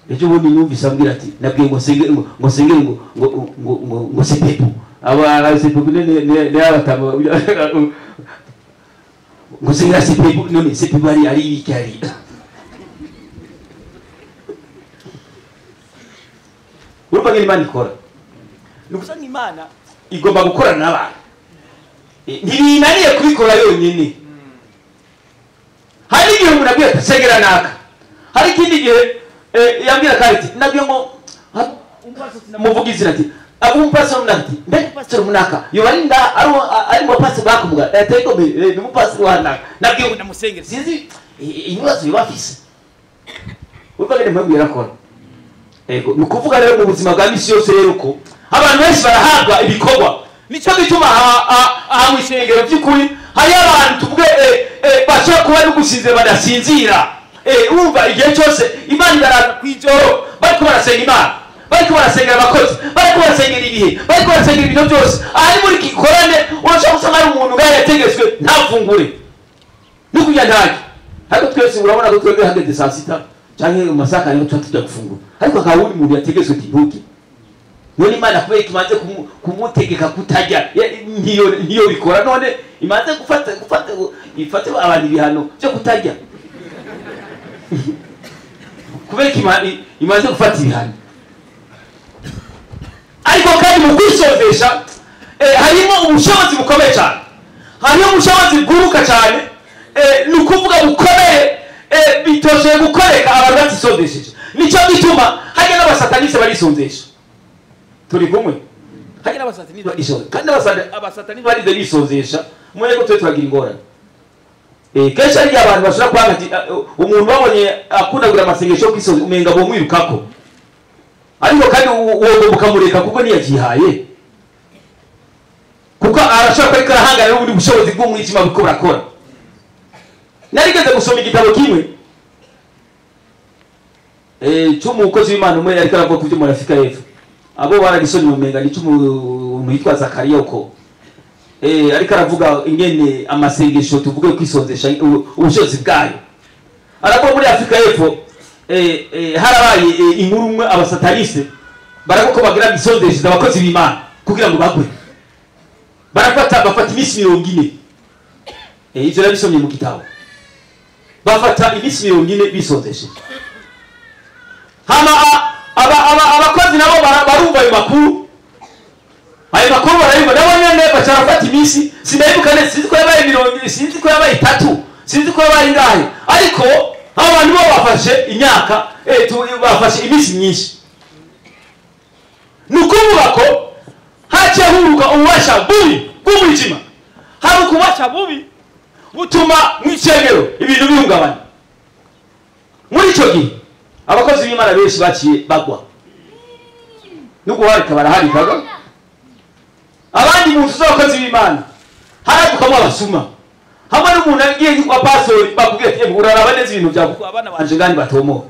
Ejo bundi numvise ambwira ati nabwiye ngo sengere ngo sengere ngo ngo ngo ngo sepepu aba sepepu ne abatama ngo sengera sepepu none sepepu ari ibikari. Urumva ngene Imana ikora. Nukusanga Imana igomba gukorana n'abantu. Ntibinaniye kubikora yonyine. Hari igihe umuntu abwira ati sengera naka. Hari ikindi gihe yambwira kandi ati nabwiye ngo muvuga izina ati umupasiteri runaka ati mbega umupasiteri runaka yoba ari nda ari mu bapasiteri bakumuga atego ni umupasiteri wa naka nabwiye ngo ndamusengere sinzi ibibazo yoba afise. Urumva ngene mpamvu yarakora. Ego ni ukuvuga rero mu buzima bwa misi yose rero ko abantu benshi barahabwa ibikorwa. Nicyo gituma aha mu ishengero by'ukuri hari abantu tuvuge bashobora kuba no gusinzira badasinzira. Urumva igihe cyose Imana ibaraza kw'ijoro bariko barasenga Imana, bariko barasengera abakozi, bariko barasengera ibihe, bariko barasengera ibintu byose. Ahari muri gikorane urashobora gusanga ari umuntu ngaho yategetswe ntafungure no kurya ntarye. Ariko twese urabona ko twebwe hageze saa sita canke mu masaha niho tuba tujya gufungura, ariko hakaba uwundi muntu yategetswe ati nturye. None Imana kubera imaze kumutegeka kutarya ntiyo bikora, none imaze gufata ifate abantu ibihano byo kutarya kubera imaze gufata ibihano. Ariko kandi mu kwisonzesha harimo ubushobozi bukomeye cyane, harimo ubushobozi bwuruka cyane, ni ukuvuga bukomeye bitoshoye gukoreka abantu batisonzesheje. Nicyo gituma hajya n'abasataniste barisonzesha. Turi kumwe hajya n'abasataniste barisonzesha, kandi abasataniste barize bisonzesha mwenye ko twe turagira ingorane. Kenshi hari abantu bashobora kwanga ati umuntu babonye akunda amasengesho kwisonza umenga bo mwirukako, ariko kandi uwo bukamureka kuko niyagihaye, kuko arashobora ko ariko arahangana n'ubundi bushobozi bw'umwijima buko burakora. Narigeze gusoma igitabo kimwe cy'umukozi w'Imana umwe ariko aravuga ku byo muri Afrika y'Epfo. Abo baragisomye umenga ni cy'umuntu yitwa Zakariya uko ariko aravuga ingene amasengesho tuvuge kwisonzesha ubushobozi bwayo. Aravuga muri Afrika y'Epfo harabaye inkuru umwe abasataniste baravuga ko bagira bisonzesha abakozi b'Imana kugira ngo bagwe. Barafata bafata iminsi 40. Ivyo nabisomye mu gitabo. Bafata iminsi 40 bisonzesha. Hama abakozi nabo barumva ayo makuru. Ayo makuru barayumva nabo nyene bacarafata iminsi, sinayibuka neza, sinzi ko yabaye 40, sinzi ko yabaye 3, sinzi ko yabaye ingahe. Ariko abantu bo bafashe imyaka, bafashe iminsi myinshi. Ni ukuvuga ko haciye huruka ububasha bubi bw'umwijima. Hari ukubasha bubi butuma mw'icengero ibintu bihungabana. Muri ico gihe abakozi b'Imana benshi baciye bagwa. Nuguharika baraharikaga. Abandi mu nzu z'abakozi b'Imana haradukamo abasuma. Hamwe n'umuntu agiye kwa pastor bakubwiye ati uraraba neza ibintu byawe kuko abana banje ngani batomo.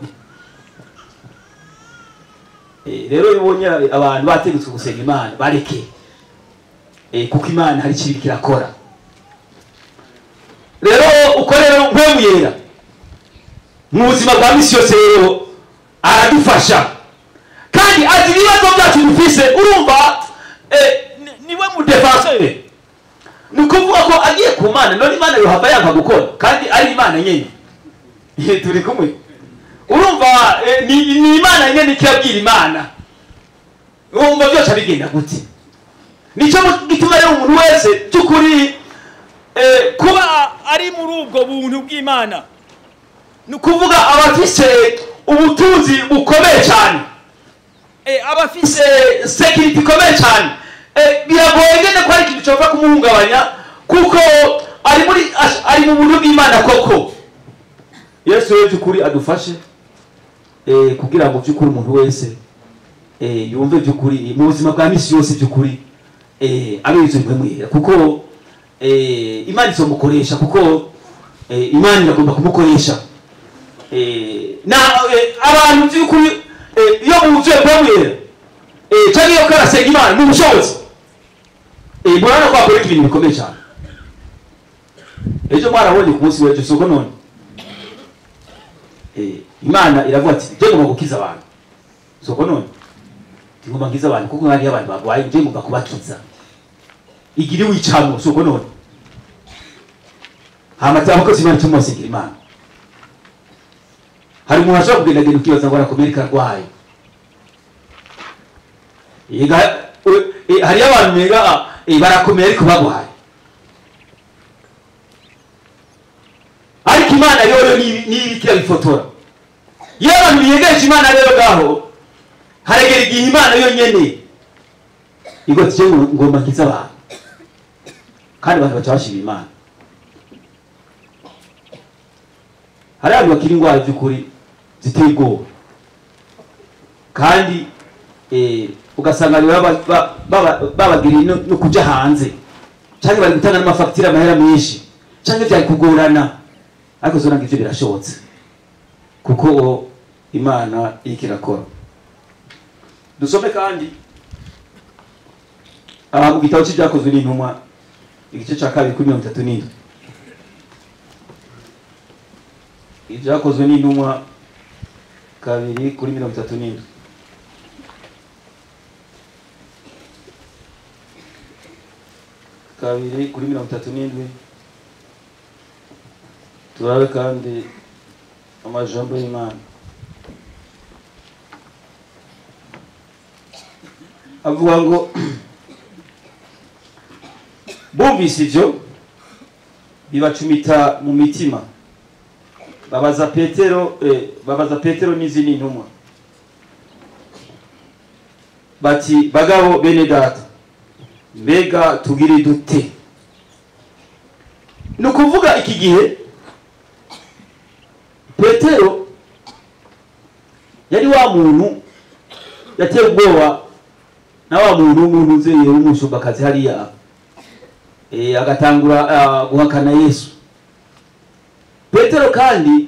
Rero ibonye abantu bategetswe gusenga Imana bareke. Kuko Imana hari ikintu kirakora. Rero uko rero mpemu yera mu buzima bwa misi yose rero aradufasha kandi azi ibibazo byacu dufise. Urumva niwe mu defenseur. Ni ukuvuga ko agiye ku Mana none Imana yohava yanka gukora kandi ari Imana nyene. Turi kumwe. Urumva ni Imana nyene ikirabwira Imana. Urumva byose abigenda gute? Nicyo gituma rero umuntu wese cy'ukuri kuba ari muri ubwo buntu bw'Imana ni ukuvuga abafise ubutunzi bukomeye cyane, abafise security ikomeye cyane, Biragoye ngene ko ari ikintu cova kumuhungabanya, kuko ari mu buntu bw'Imana koko. Yesu rero by'ukuri adufashe kugira ngo by'ukuri umuntu wese yumve by'ukuri mu buzima bwa misi yose by'ukuri abe yuzuye Mpwemu Yera, kuko Imana izomukoresha, kuko Imana iragomba kumukoresha. Na abantu by'ukuri iyo buzuye Mpwemu Yera cyangwa iyo karasenga Imana mu bushobozi, murabona ko akora ibintu bikomeye cyane. Ejo mwarabonye ku munsi w'ejo, soko none Imana iravuga ati je ngomba gukiza abantu, soko none ngomba nkiza abantu, kuko hari abantu bagwaye, je ngomba kubakiza. Igiri wicamo, soko none hama abakozi Imana cyo mwasengera Imana. Hari umuntu ashobora kugenda genda ukibaza ngo arakomereka arwaye. Hari abantu mega barakomeye ariko bagwaye, ariko Imana rero ni bifotora. Iyo abantu biyegereje Imana rero gaho haregera igihe Imana yonyene igotije ngomba nkiza abantu, kandi abantu baca bashima Imana. Hari abantu bakiri indwara by'ukuri ziteye ubwoba, kandi ugasanga babagiriye no kuja hanze, canke bari gutanga n'amafagitire amahera menshi, canke vyari kugorana, ariko zona ngivyo birashobotse kuko Imana iriko irakora. Dusome kandi aha mu gitabo c'Ivyakozwe n'Intumwa igice ca 2 kuri 37. Ivyakozwe n'Intumwa 2 kuri 37. Kabiri kuri 37. Turabe kandi amajambo y'Imana avuga ngo bumvise ivyo bibacumita mu mitima, babaza Petero n'izindi ntumwa bati bagabo bene data, mbega tugire dute? Ni ukuvuga iki gihe Petero yari wa muntu yateye ubwoba na wa muntu w'umuntu uzeye w'umushumbakazi hariya, agatangura guhakana Yesu. Petero kandi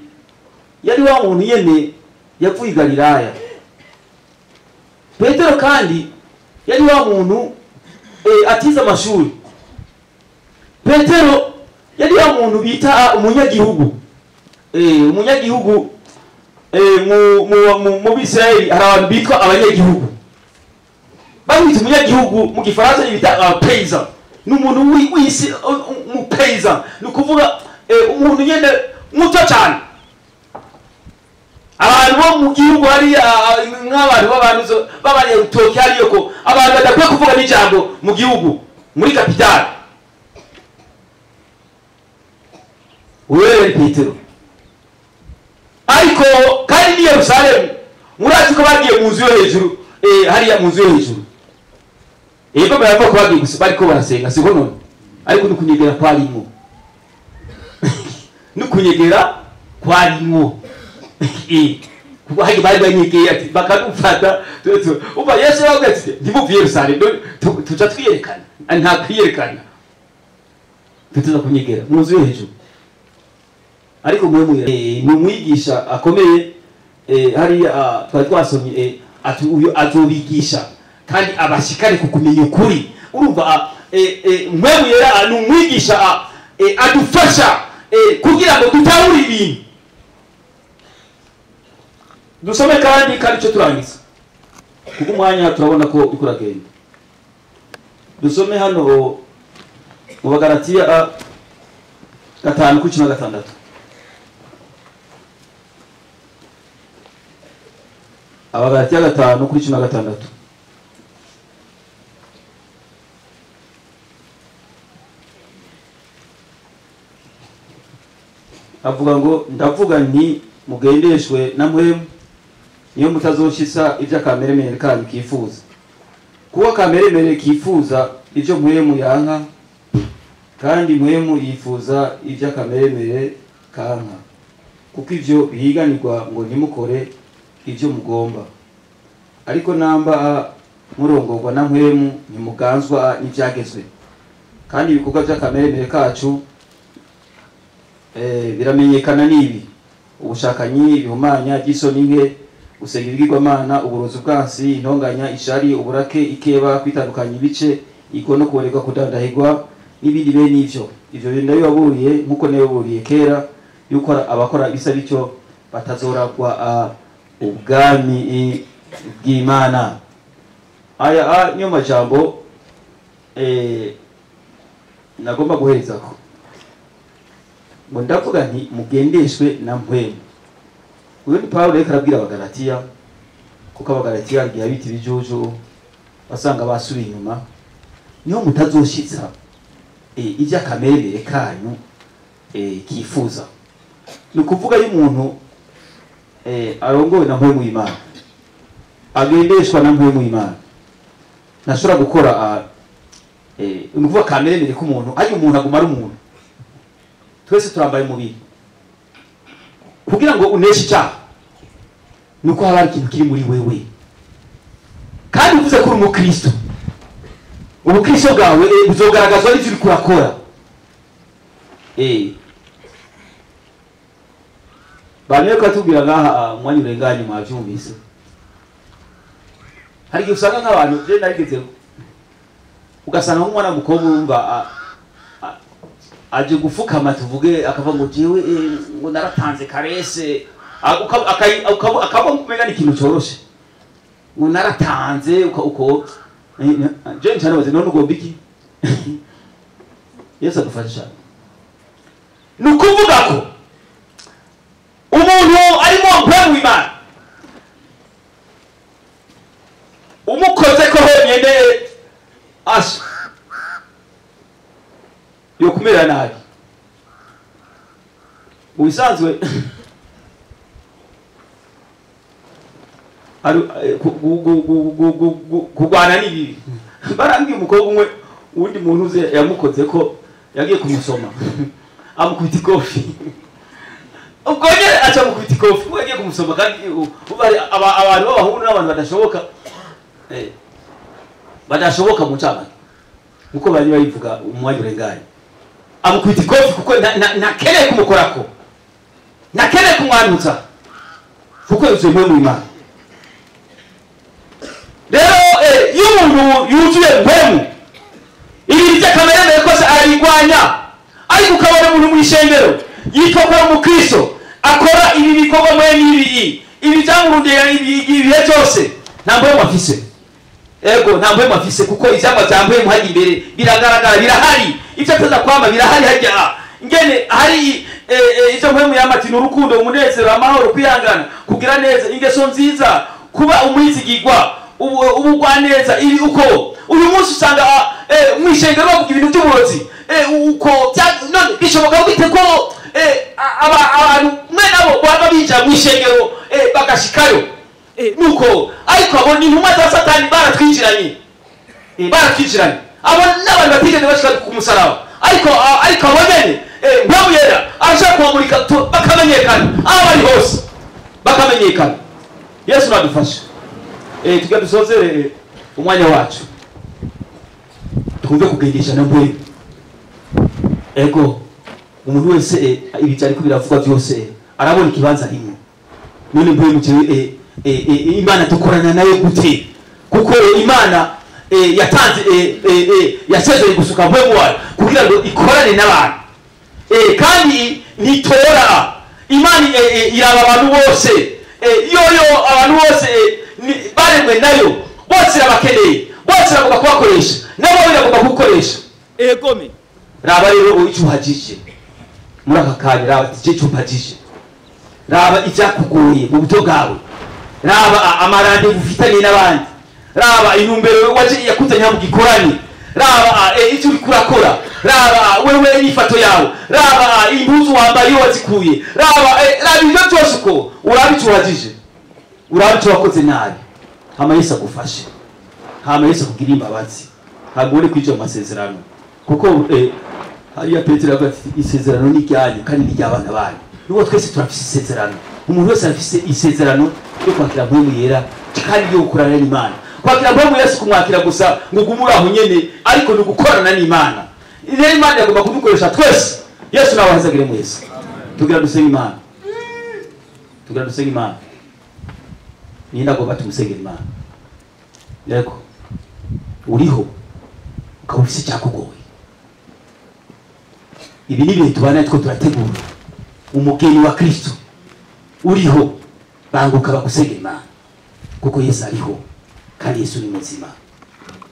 yari wa muntu nyene yavuye i Galilaya. Petero kandi yari wa muntu atize amashuri. Petero yari wa muntu bita umunyagihugu. Umunyagihugu mu Bisirayeli hari abantu bitwa abanyagihugu. Bamwita umunyagihugu mu Gifaransa bita paysan. Ni umuntu w'isi, umu paysan, ni ukuvuga umuntu nyene muto cyane. Abantu bo mu gihugu hariya nk'abantu b'abantu b'abanyarutoki hariyo ko abantu badakwiye kuvuga n'ijambo mu gihugu muri kapitale. Wewe Petero, ariko kandi ni Yerusalemu murazi ko bagiye mu nzu yo hejuru, hariya mu nzu yo hejuru. Ego baravuga ko bagiye gusa bariko barasenga, siko none, ariko nukunyegera kwarimwo. Nukunyegera kwarimwo. Kuko hari bari banyegeye ati bakadufata uba Yesu yavuze ati ntimuve Yerusalemu tuja twiyerekana, nta kwiyerekana, tuza kunyegera mu nzu yo hejuru. Ariko mwe ni umwigisha akomeye, hariya twari twasomye ati uyu azobigisha kandi abashikare kukumenya ukuri. Urumva Mpwemu Yera ni umwigisha adufasha kugira ngo dutahure ibintu. Dusome kandi cyo turangiza, kuko umwanya turabona ko uriko uragenda. Dusome hano mu Bagalatiya 5:16. Abagalatiya 5:16. Avuga ngo ndavuga nti mugendeshwe na Mpwemu, niyo mutazoshitsa ivy'akameremere kanyu kifuza. Kuko akameremere kifuza ibyo Mpwemu yanka, kandi Mpwemu yifuza ibyo akameremere kanka, kuko ivyo bihiganirwa ngo ntimukore ibyo mugomba. Ariko namba murongorwa na Mpwemu, ntimuganzwa n'ivyagezwe. Kandi ibikorwa by'akameremere kacu biramenyekana n'ibi: ubushakanyi, ibihumanya, by'isoni nke, gusenga ibigirwamana, uburozi bwansi, intonganya, ishari, uburake, ikeba, kwitandukanya ibice, iko no kuborerwa, kudandahirwa n'ibindi bene ivyo. Ivyo bintu ndabibaburiye nk'uko nabibaburiye kera, yuko abakora ibisa bityo batazoragwa ubwami bw'Imana. Aya niyo majambo nagomba guherezako. Ngo ndavuga nti mugendeshwe na Mpwemu. Uyu ni Pawulo ariko arabwira Abagalatiya, kuko Abagalatiya igihe abita ibijuju basanga basubiye inyuma. Niho mutazoshitsa ivy'akameremere kanyu kifuza. Ni ukuvuga iyo umuntu arongowe na Mpwemu y'Imana, agendeshwa na Mpwemu y'Imana, ntashobora gukora ni ukuvuga akameremere k'umuntu. Ariko umuntu aguma ari umuntu, twese turambaye umubiri. Kugira ngo uneshe icyaha nuko haba hari ikintu kiri muri wewe, kandi uvuze ko uri umukristo, ubukristo bwawe buzogaragazwa n'ivyo uriko urakora. Bamwe katubwira ngaha umwanya urenganye mwavyumvise. Hari igihe usanga nk'abantu, je narigezeho, ugasanga nk'umwana w'umukobwa wumva aje gufukama, tuvuge akavuga ngo jewe ngo naratanze karese, akaba umenga ni ikintu coroshe, ngo naratanze uko je ncanabaze none ugomba iki? Yesu adufashe cyane. Ni ukuvuga ko umuntu arimo Mpwemu w'Imana umukoze ko honyine asha yo kumera nabi. Mu bisanzwe kurwana n'ibibi. Barambwiye umukobwa umwe, uwundi muntu uze yamukoze ko yagiye kumusoma amukubita ikofi. Ubwo nyene aca amukubita ikofi kuko yagiye kumusoma, kandi abantu b'abahungu n'abantu badashoboka, badashoboka mu ncamake nkuko bari babivuga umwanya urenganye. Amukubita ikofi kuko ntakeneye kumukorako, ntakeneye kumwanutsa, kuko yuzuye Mpwemu w'Imana. Rero iyo umuntu yuzuye Mpwemu, ibintu by'akameremere kose arabigwanya. Ariko ukabona umuntu mu ishengero yitwa ko ari umukristo akora ibi bikorwa mwene ibi, ibi byamurundira ibihe byose, nta Mpwemu afise. Ego, nta Mpwemu afise, kuko ivyamwa vya Mpwemu hajya imbere biragaragara, birahari. Ivyo ateza kwama birahari hajya ingene hari ivyo Mpwemu yama ati ni urukundo, umunezero, amahoro, kwihangana, kugira neza, ingeso nziza, kuba umwizigirwa, ubugwaneza. Ibi uko uyu munsi usanga mu ishengero bavuga ibintu by'uburozi, uko none bishoboka gute ko abantu mwe nabo baba binjira mu ishengero bagashikayo? Nuko ariko abo ni intumwa za Satani, baratwinjiranye, baratwinjiranye. Abo n'abantu batigeze bashika ku musaraba, ariko abo nyene Mpwemu yera arashaka kubamurika bakamenyekana aho bari hose, bakamenyekana. Yesu nadufashe. Tujya dusozere umwanya wacu, twumve kugendesha na Mpwemu. Ego, umuntu wese ibi byariko biravugwa byose arabona ikibanza rimwe. None Mpwemu jewe Imana dukorana nayo gute? Kuko Imana yatanze yasezereye gusuka Mpwemu wayo kugira ngo ikorane n'abantu. Kandi ntitora, Imana iraba abantu bose, yoyo abantu bose baremwe nayo, bose irabakeneye, bose iragomba kubakoresha, nabo iragomba kugukoresha. Egome raba rero icyo uhagije muri aka kanya, raba icyo uhagije, raba icyakugoye mu buto bwawe, raba amarandevu ufitanye n'abandi, raba intumbero waje yakuzanye mu gikorane, raba icyo uriko urakora, raba wewe inyifato yawe, raba impuzu wambaye iyo wazikuye, raba ibyo byose uko uraba icyo uhagije, uraba icyo wakoze nabi. Hama Yesu agufashe. Hama Yesu kugira imbabazi, hagore kwije amasezerano, kuko hariya Petero avuga ati isezerano ni ryanyu kandi ni ry'abana banyu. Nuko twese turafise isezerano, umuntu wese arafise isezerano ryo kwakira Mpwemu Yera kandi ryo gukorana n'Imana. Kwakira Mpwemu Yesu kumwakira gusa ngo ugume aho nyene, ariko ni ugukorana n'Imana. Rero Imana yagomba kudukoresha twese. Yesu nawe ahezagire mwese. Tugira dusenge Imana, tugira dusenge Imana. Ni ndagomba tumusengera Imana. Yego uriho ukaba ufise icyakugoye, ibi ni ibintu tubana two turategura umugeni wa Kristo. Uriho banguka bagusengera Imana, kuko Yesu ariho kandi Yesu ni muzima.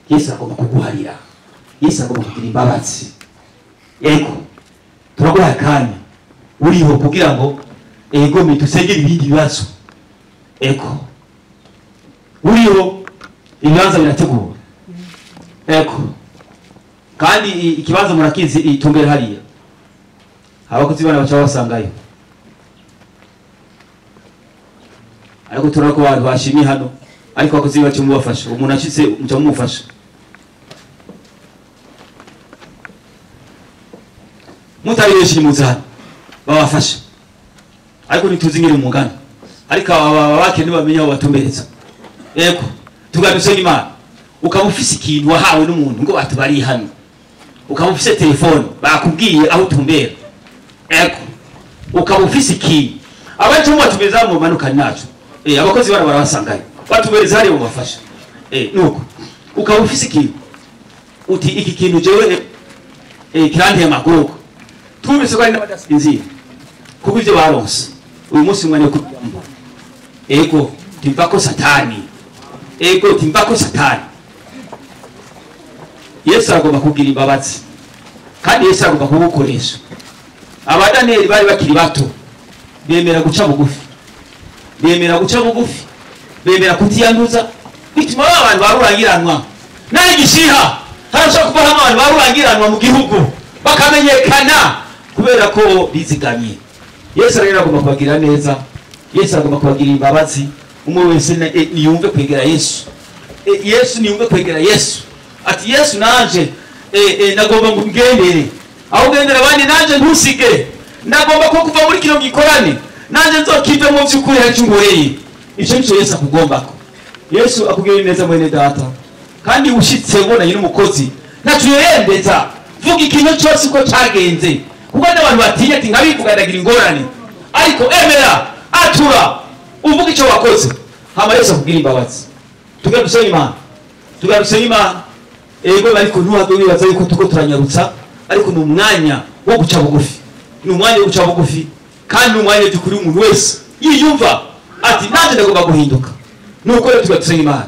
Yesu agomba kuguharira, Yesu agomba kugira imbabazi. Yego turaguha akanya uriho kugira ngo ego dusengere ibindi bibazo. Ego uriho, ibibanza birategura. Ego kandi ikibanza murakizi itumbere hariya, abakozi bana baca basangayo. Ariko turako abantu bashimye hano, ariko abakozi bacu mubafasha, umuntu acitse muca mumufasha. Mutari benshi muzana babafasha, ariko ntituzi ngire umugani, ariko aba bakene bamenya aho batumbereza. Ego tugadusenga Imana. Ukaba ufise ikintu wahawe n'umuntu ngo atubari hano, ukaba ufise telefone bakubwiye aho utumbera. Ego ukaba ufise ikintu abacu batumeza mu manukani nacu, abakozi bana barabasangayo batubereza hariya mubafasha. Nuko ukaba ufise ikintu uti iki kintu jewe kiranteye amagorwa, twumvise ko ari n'abadasinzira kuko ivyo baronse uyu munsi umwanya wo kuryama. Ego timvako satani, ego timvako satani. Yesu agomba kugira imbabazi kandi Yesu agomba kugukoresha. Abadaniyeli bari bakiri bato bemera guca bugufi, bemera guca bugufi, bemera kutiyanduza, bituma abantu barurangiranwa. Nayigishiha harashobora kuba abantu barurangiranwa mu gihugu bakamenyekana kubera ko bizigamye. Yesu rero agomba kubagira neza, Yesu agomba kubagira imbabazi. Umwe wese niyumve kwegera Yesu, Yesu niyumve kwegera Yesu. Ati Yesu nanje nagomba ngo ngendere aho ugendera abandi, nanje ntusige, nagomba ko kuva muri kino gikorane nanje nzokive mu by'ukuri hacungoreye. Ico nico Yesu akugombako. Yesu akugirira neza mwene data, kandi ushitse ubonanye n'umukozi ntaco yendeza, vuga ikintu cyose uko cagenze, kuko n'abantu batinya ati nkabivuga ndagira ingorane, ariko emera atura uvuga ico wakoze, hama Yesu akugira imbabazi. Tugarutse Imana, tugarutse Imana. Ego ariko ntuhave wibaza yuko tuko turanyarutsa, ariko ni umwanya wo guca bugufi, ni umwanya wo guca bugufi, kandi ni umwanya by'ukuri umuntu wese yiyumva ati nanjye ndagomba guhinduka. Nuko rero tugarutse Imana.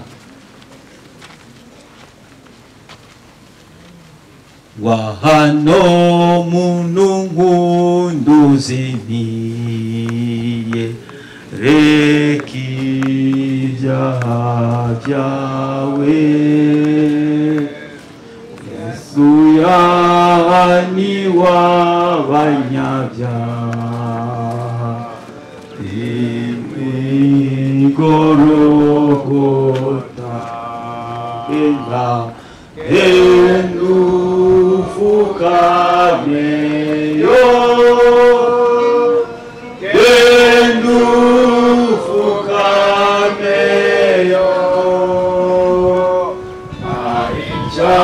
Wahano muntu nkunduzimiye, reka ibyaha byawe, Yesu yahaniwe abanyabyaha, imigorogota endufukameyo, endufukameyo, aicha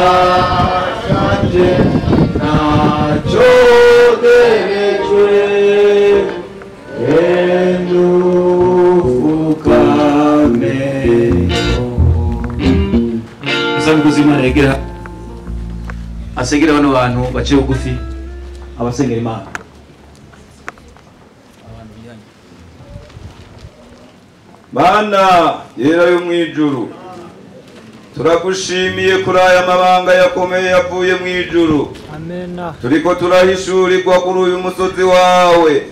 nachoderejwe, endufukameyo. Mukozi Imana yegera asengera bano bantu baciye bugufi, abasengera Imana. Mana yera yo mwijuru, turagushimiye kuri aya mabanga yakomeye yavuye mwijuru. Amena. Turiko turahishurirwa kuri uyu musozi wawe.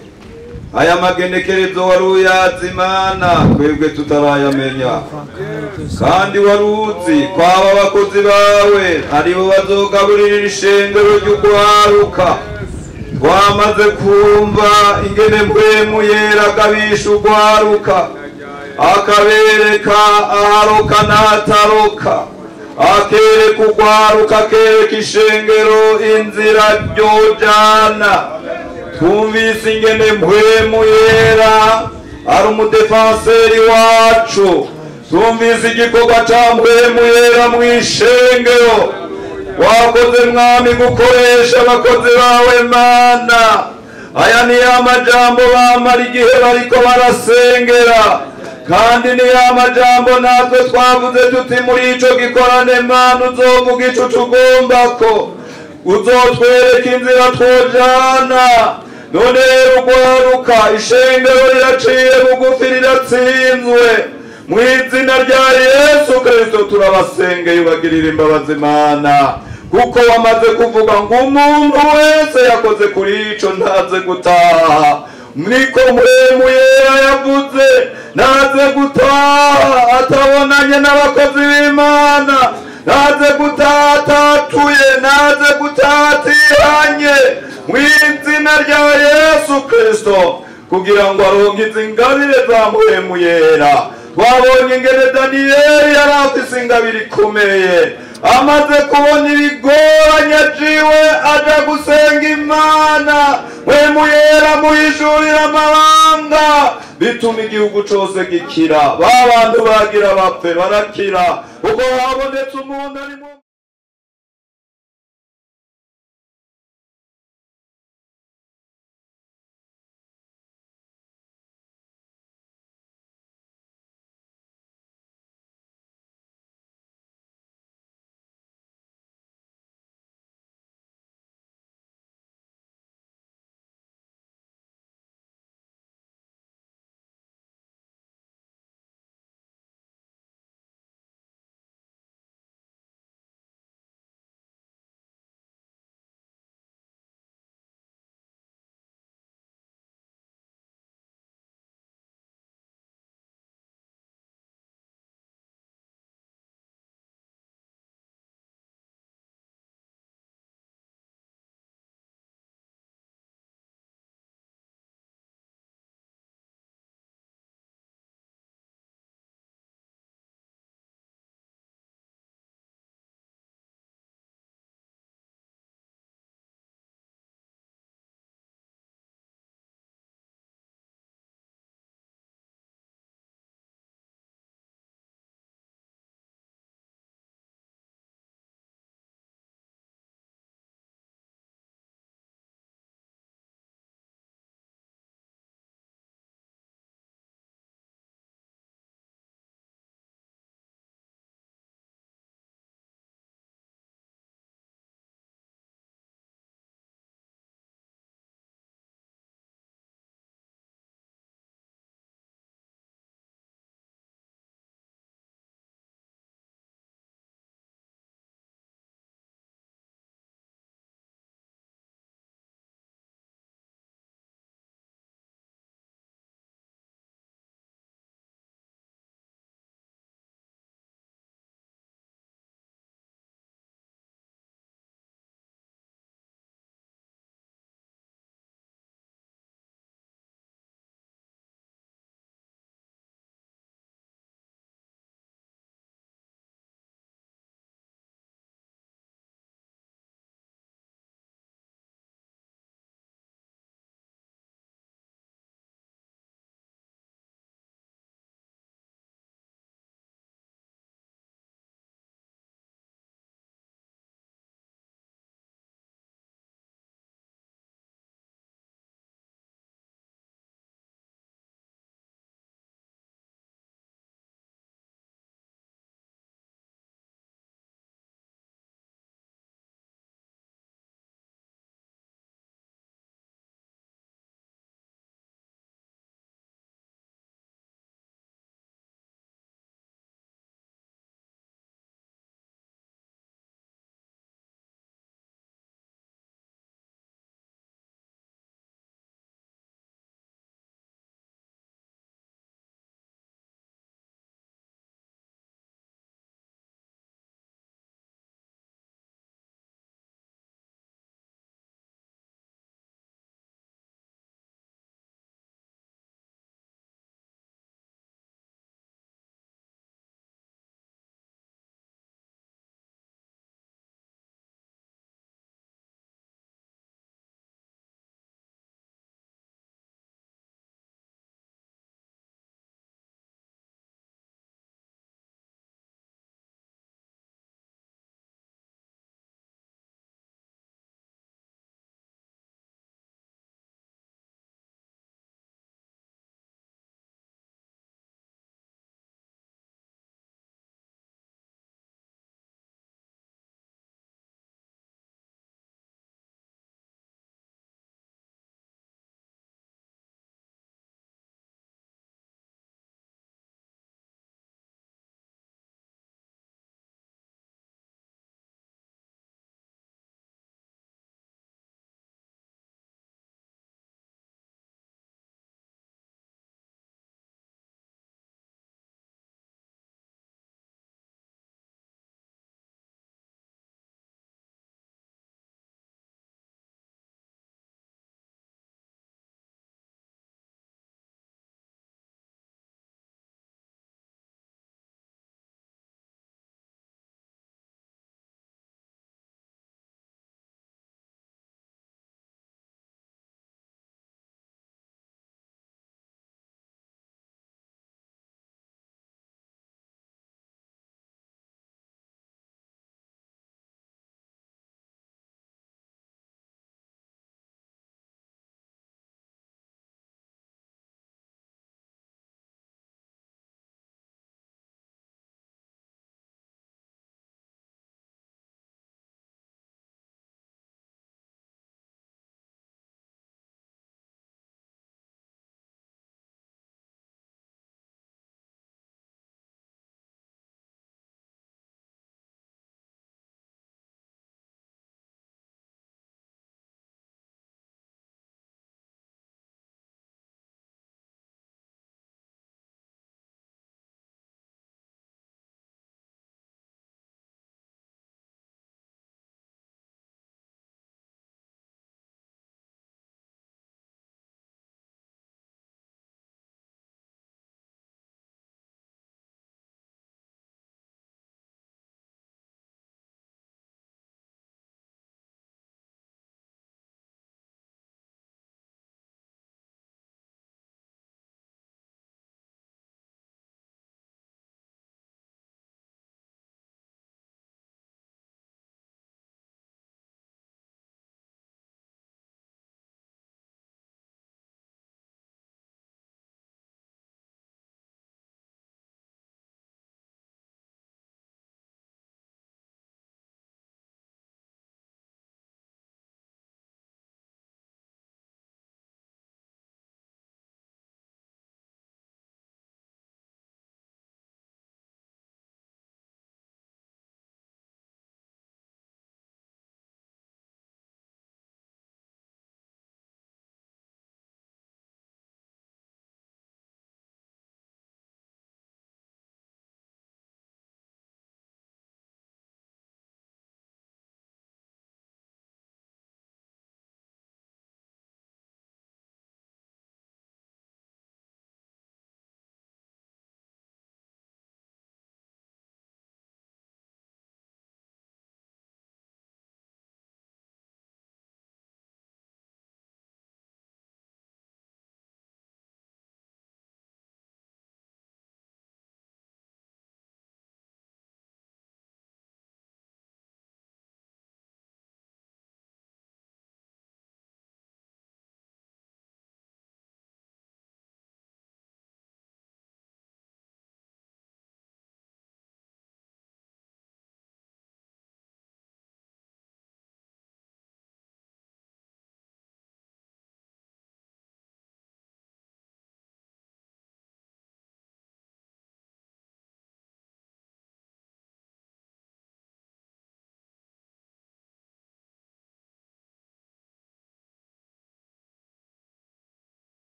Aya magenekerezo wari uyazi Mana, twebwe tutarayamenya. Kandi wari uzi ko aba bakozi bawe aribo bazogaburira ishengero ry'ugwaruka. Twamaze kumva ingene Mpwemu Yera agabisha ugwaruka, akabereka aharoka n'ahataroka. Akereka urwaruka, akereka ishengero inzira ryojana. Twumvise ingene Mpwemu Yera ari umudefanseri wacu. Twumvise igikorwa ca Mpwemu Yera mw'ishengero. Wakoze Mwami gukoresha abakozi bawe Mana. Aya ni ya majambo bamara igihe bariko barasengera, kandi ni ya majambo natwe twavuze tuti muri ico gikorane Mana uzovuga ico tugombako, uzotwereka inzira twojana. None rero urwaruka, ishengero riraciye bugufi, riratsinzwe. Mu izina rya Yesu Kristo turabasengeye, ubagirire imbabazi Mana, kuko wamaze kuvuga ngo umuntu wese yakoze kuri ico ntaze gutaha. Niko Mpwemu Yera yavuze, ntaze gutaha atabonanye n'abakozi b'Imana, ntaze gutaha atatuye, ntaze gutaha atihanye. Mu izina rya Yesu Kristo, kugira ngo aronke izi ngabire za Mpwemu Yera. Twabonye ingene Daniyeli yari afise ingabire ikomeye, amaze kubona ibigoranye aciwe aja gusenga Imana. Mpwemu Yera muhishurira amabanga, bituma igihugu cose gikira. Ba bantu bagira bapfe barakira, kuko habonetse umuntu ari mu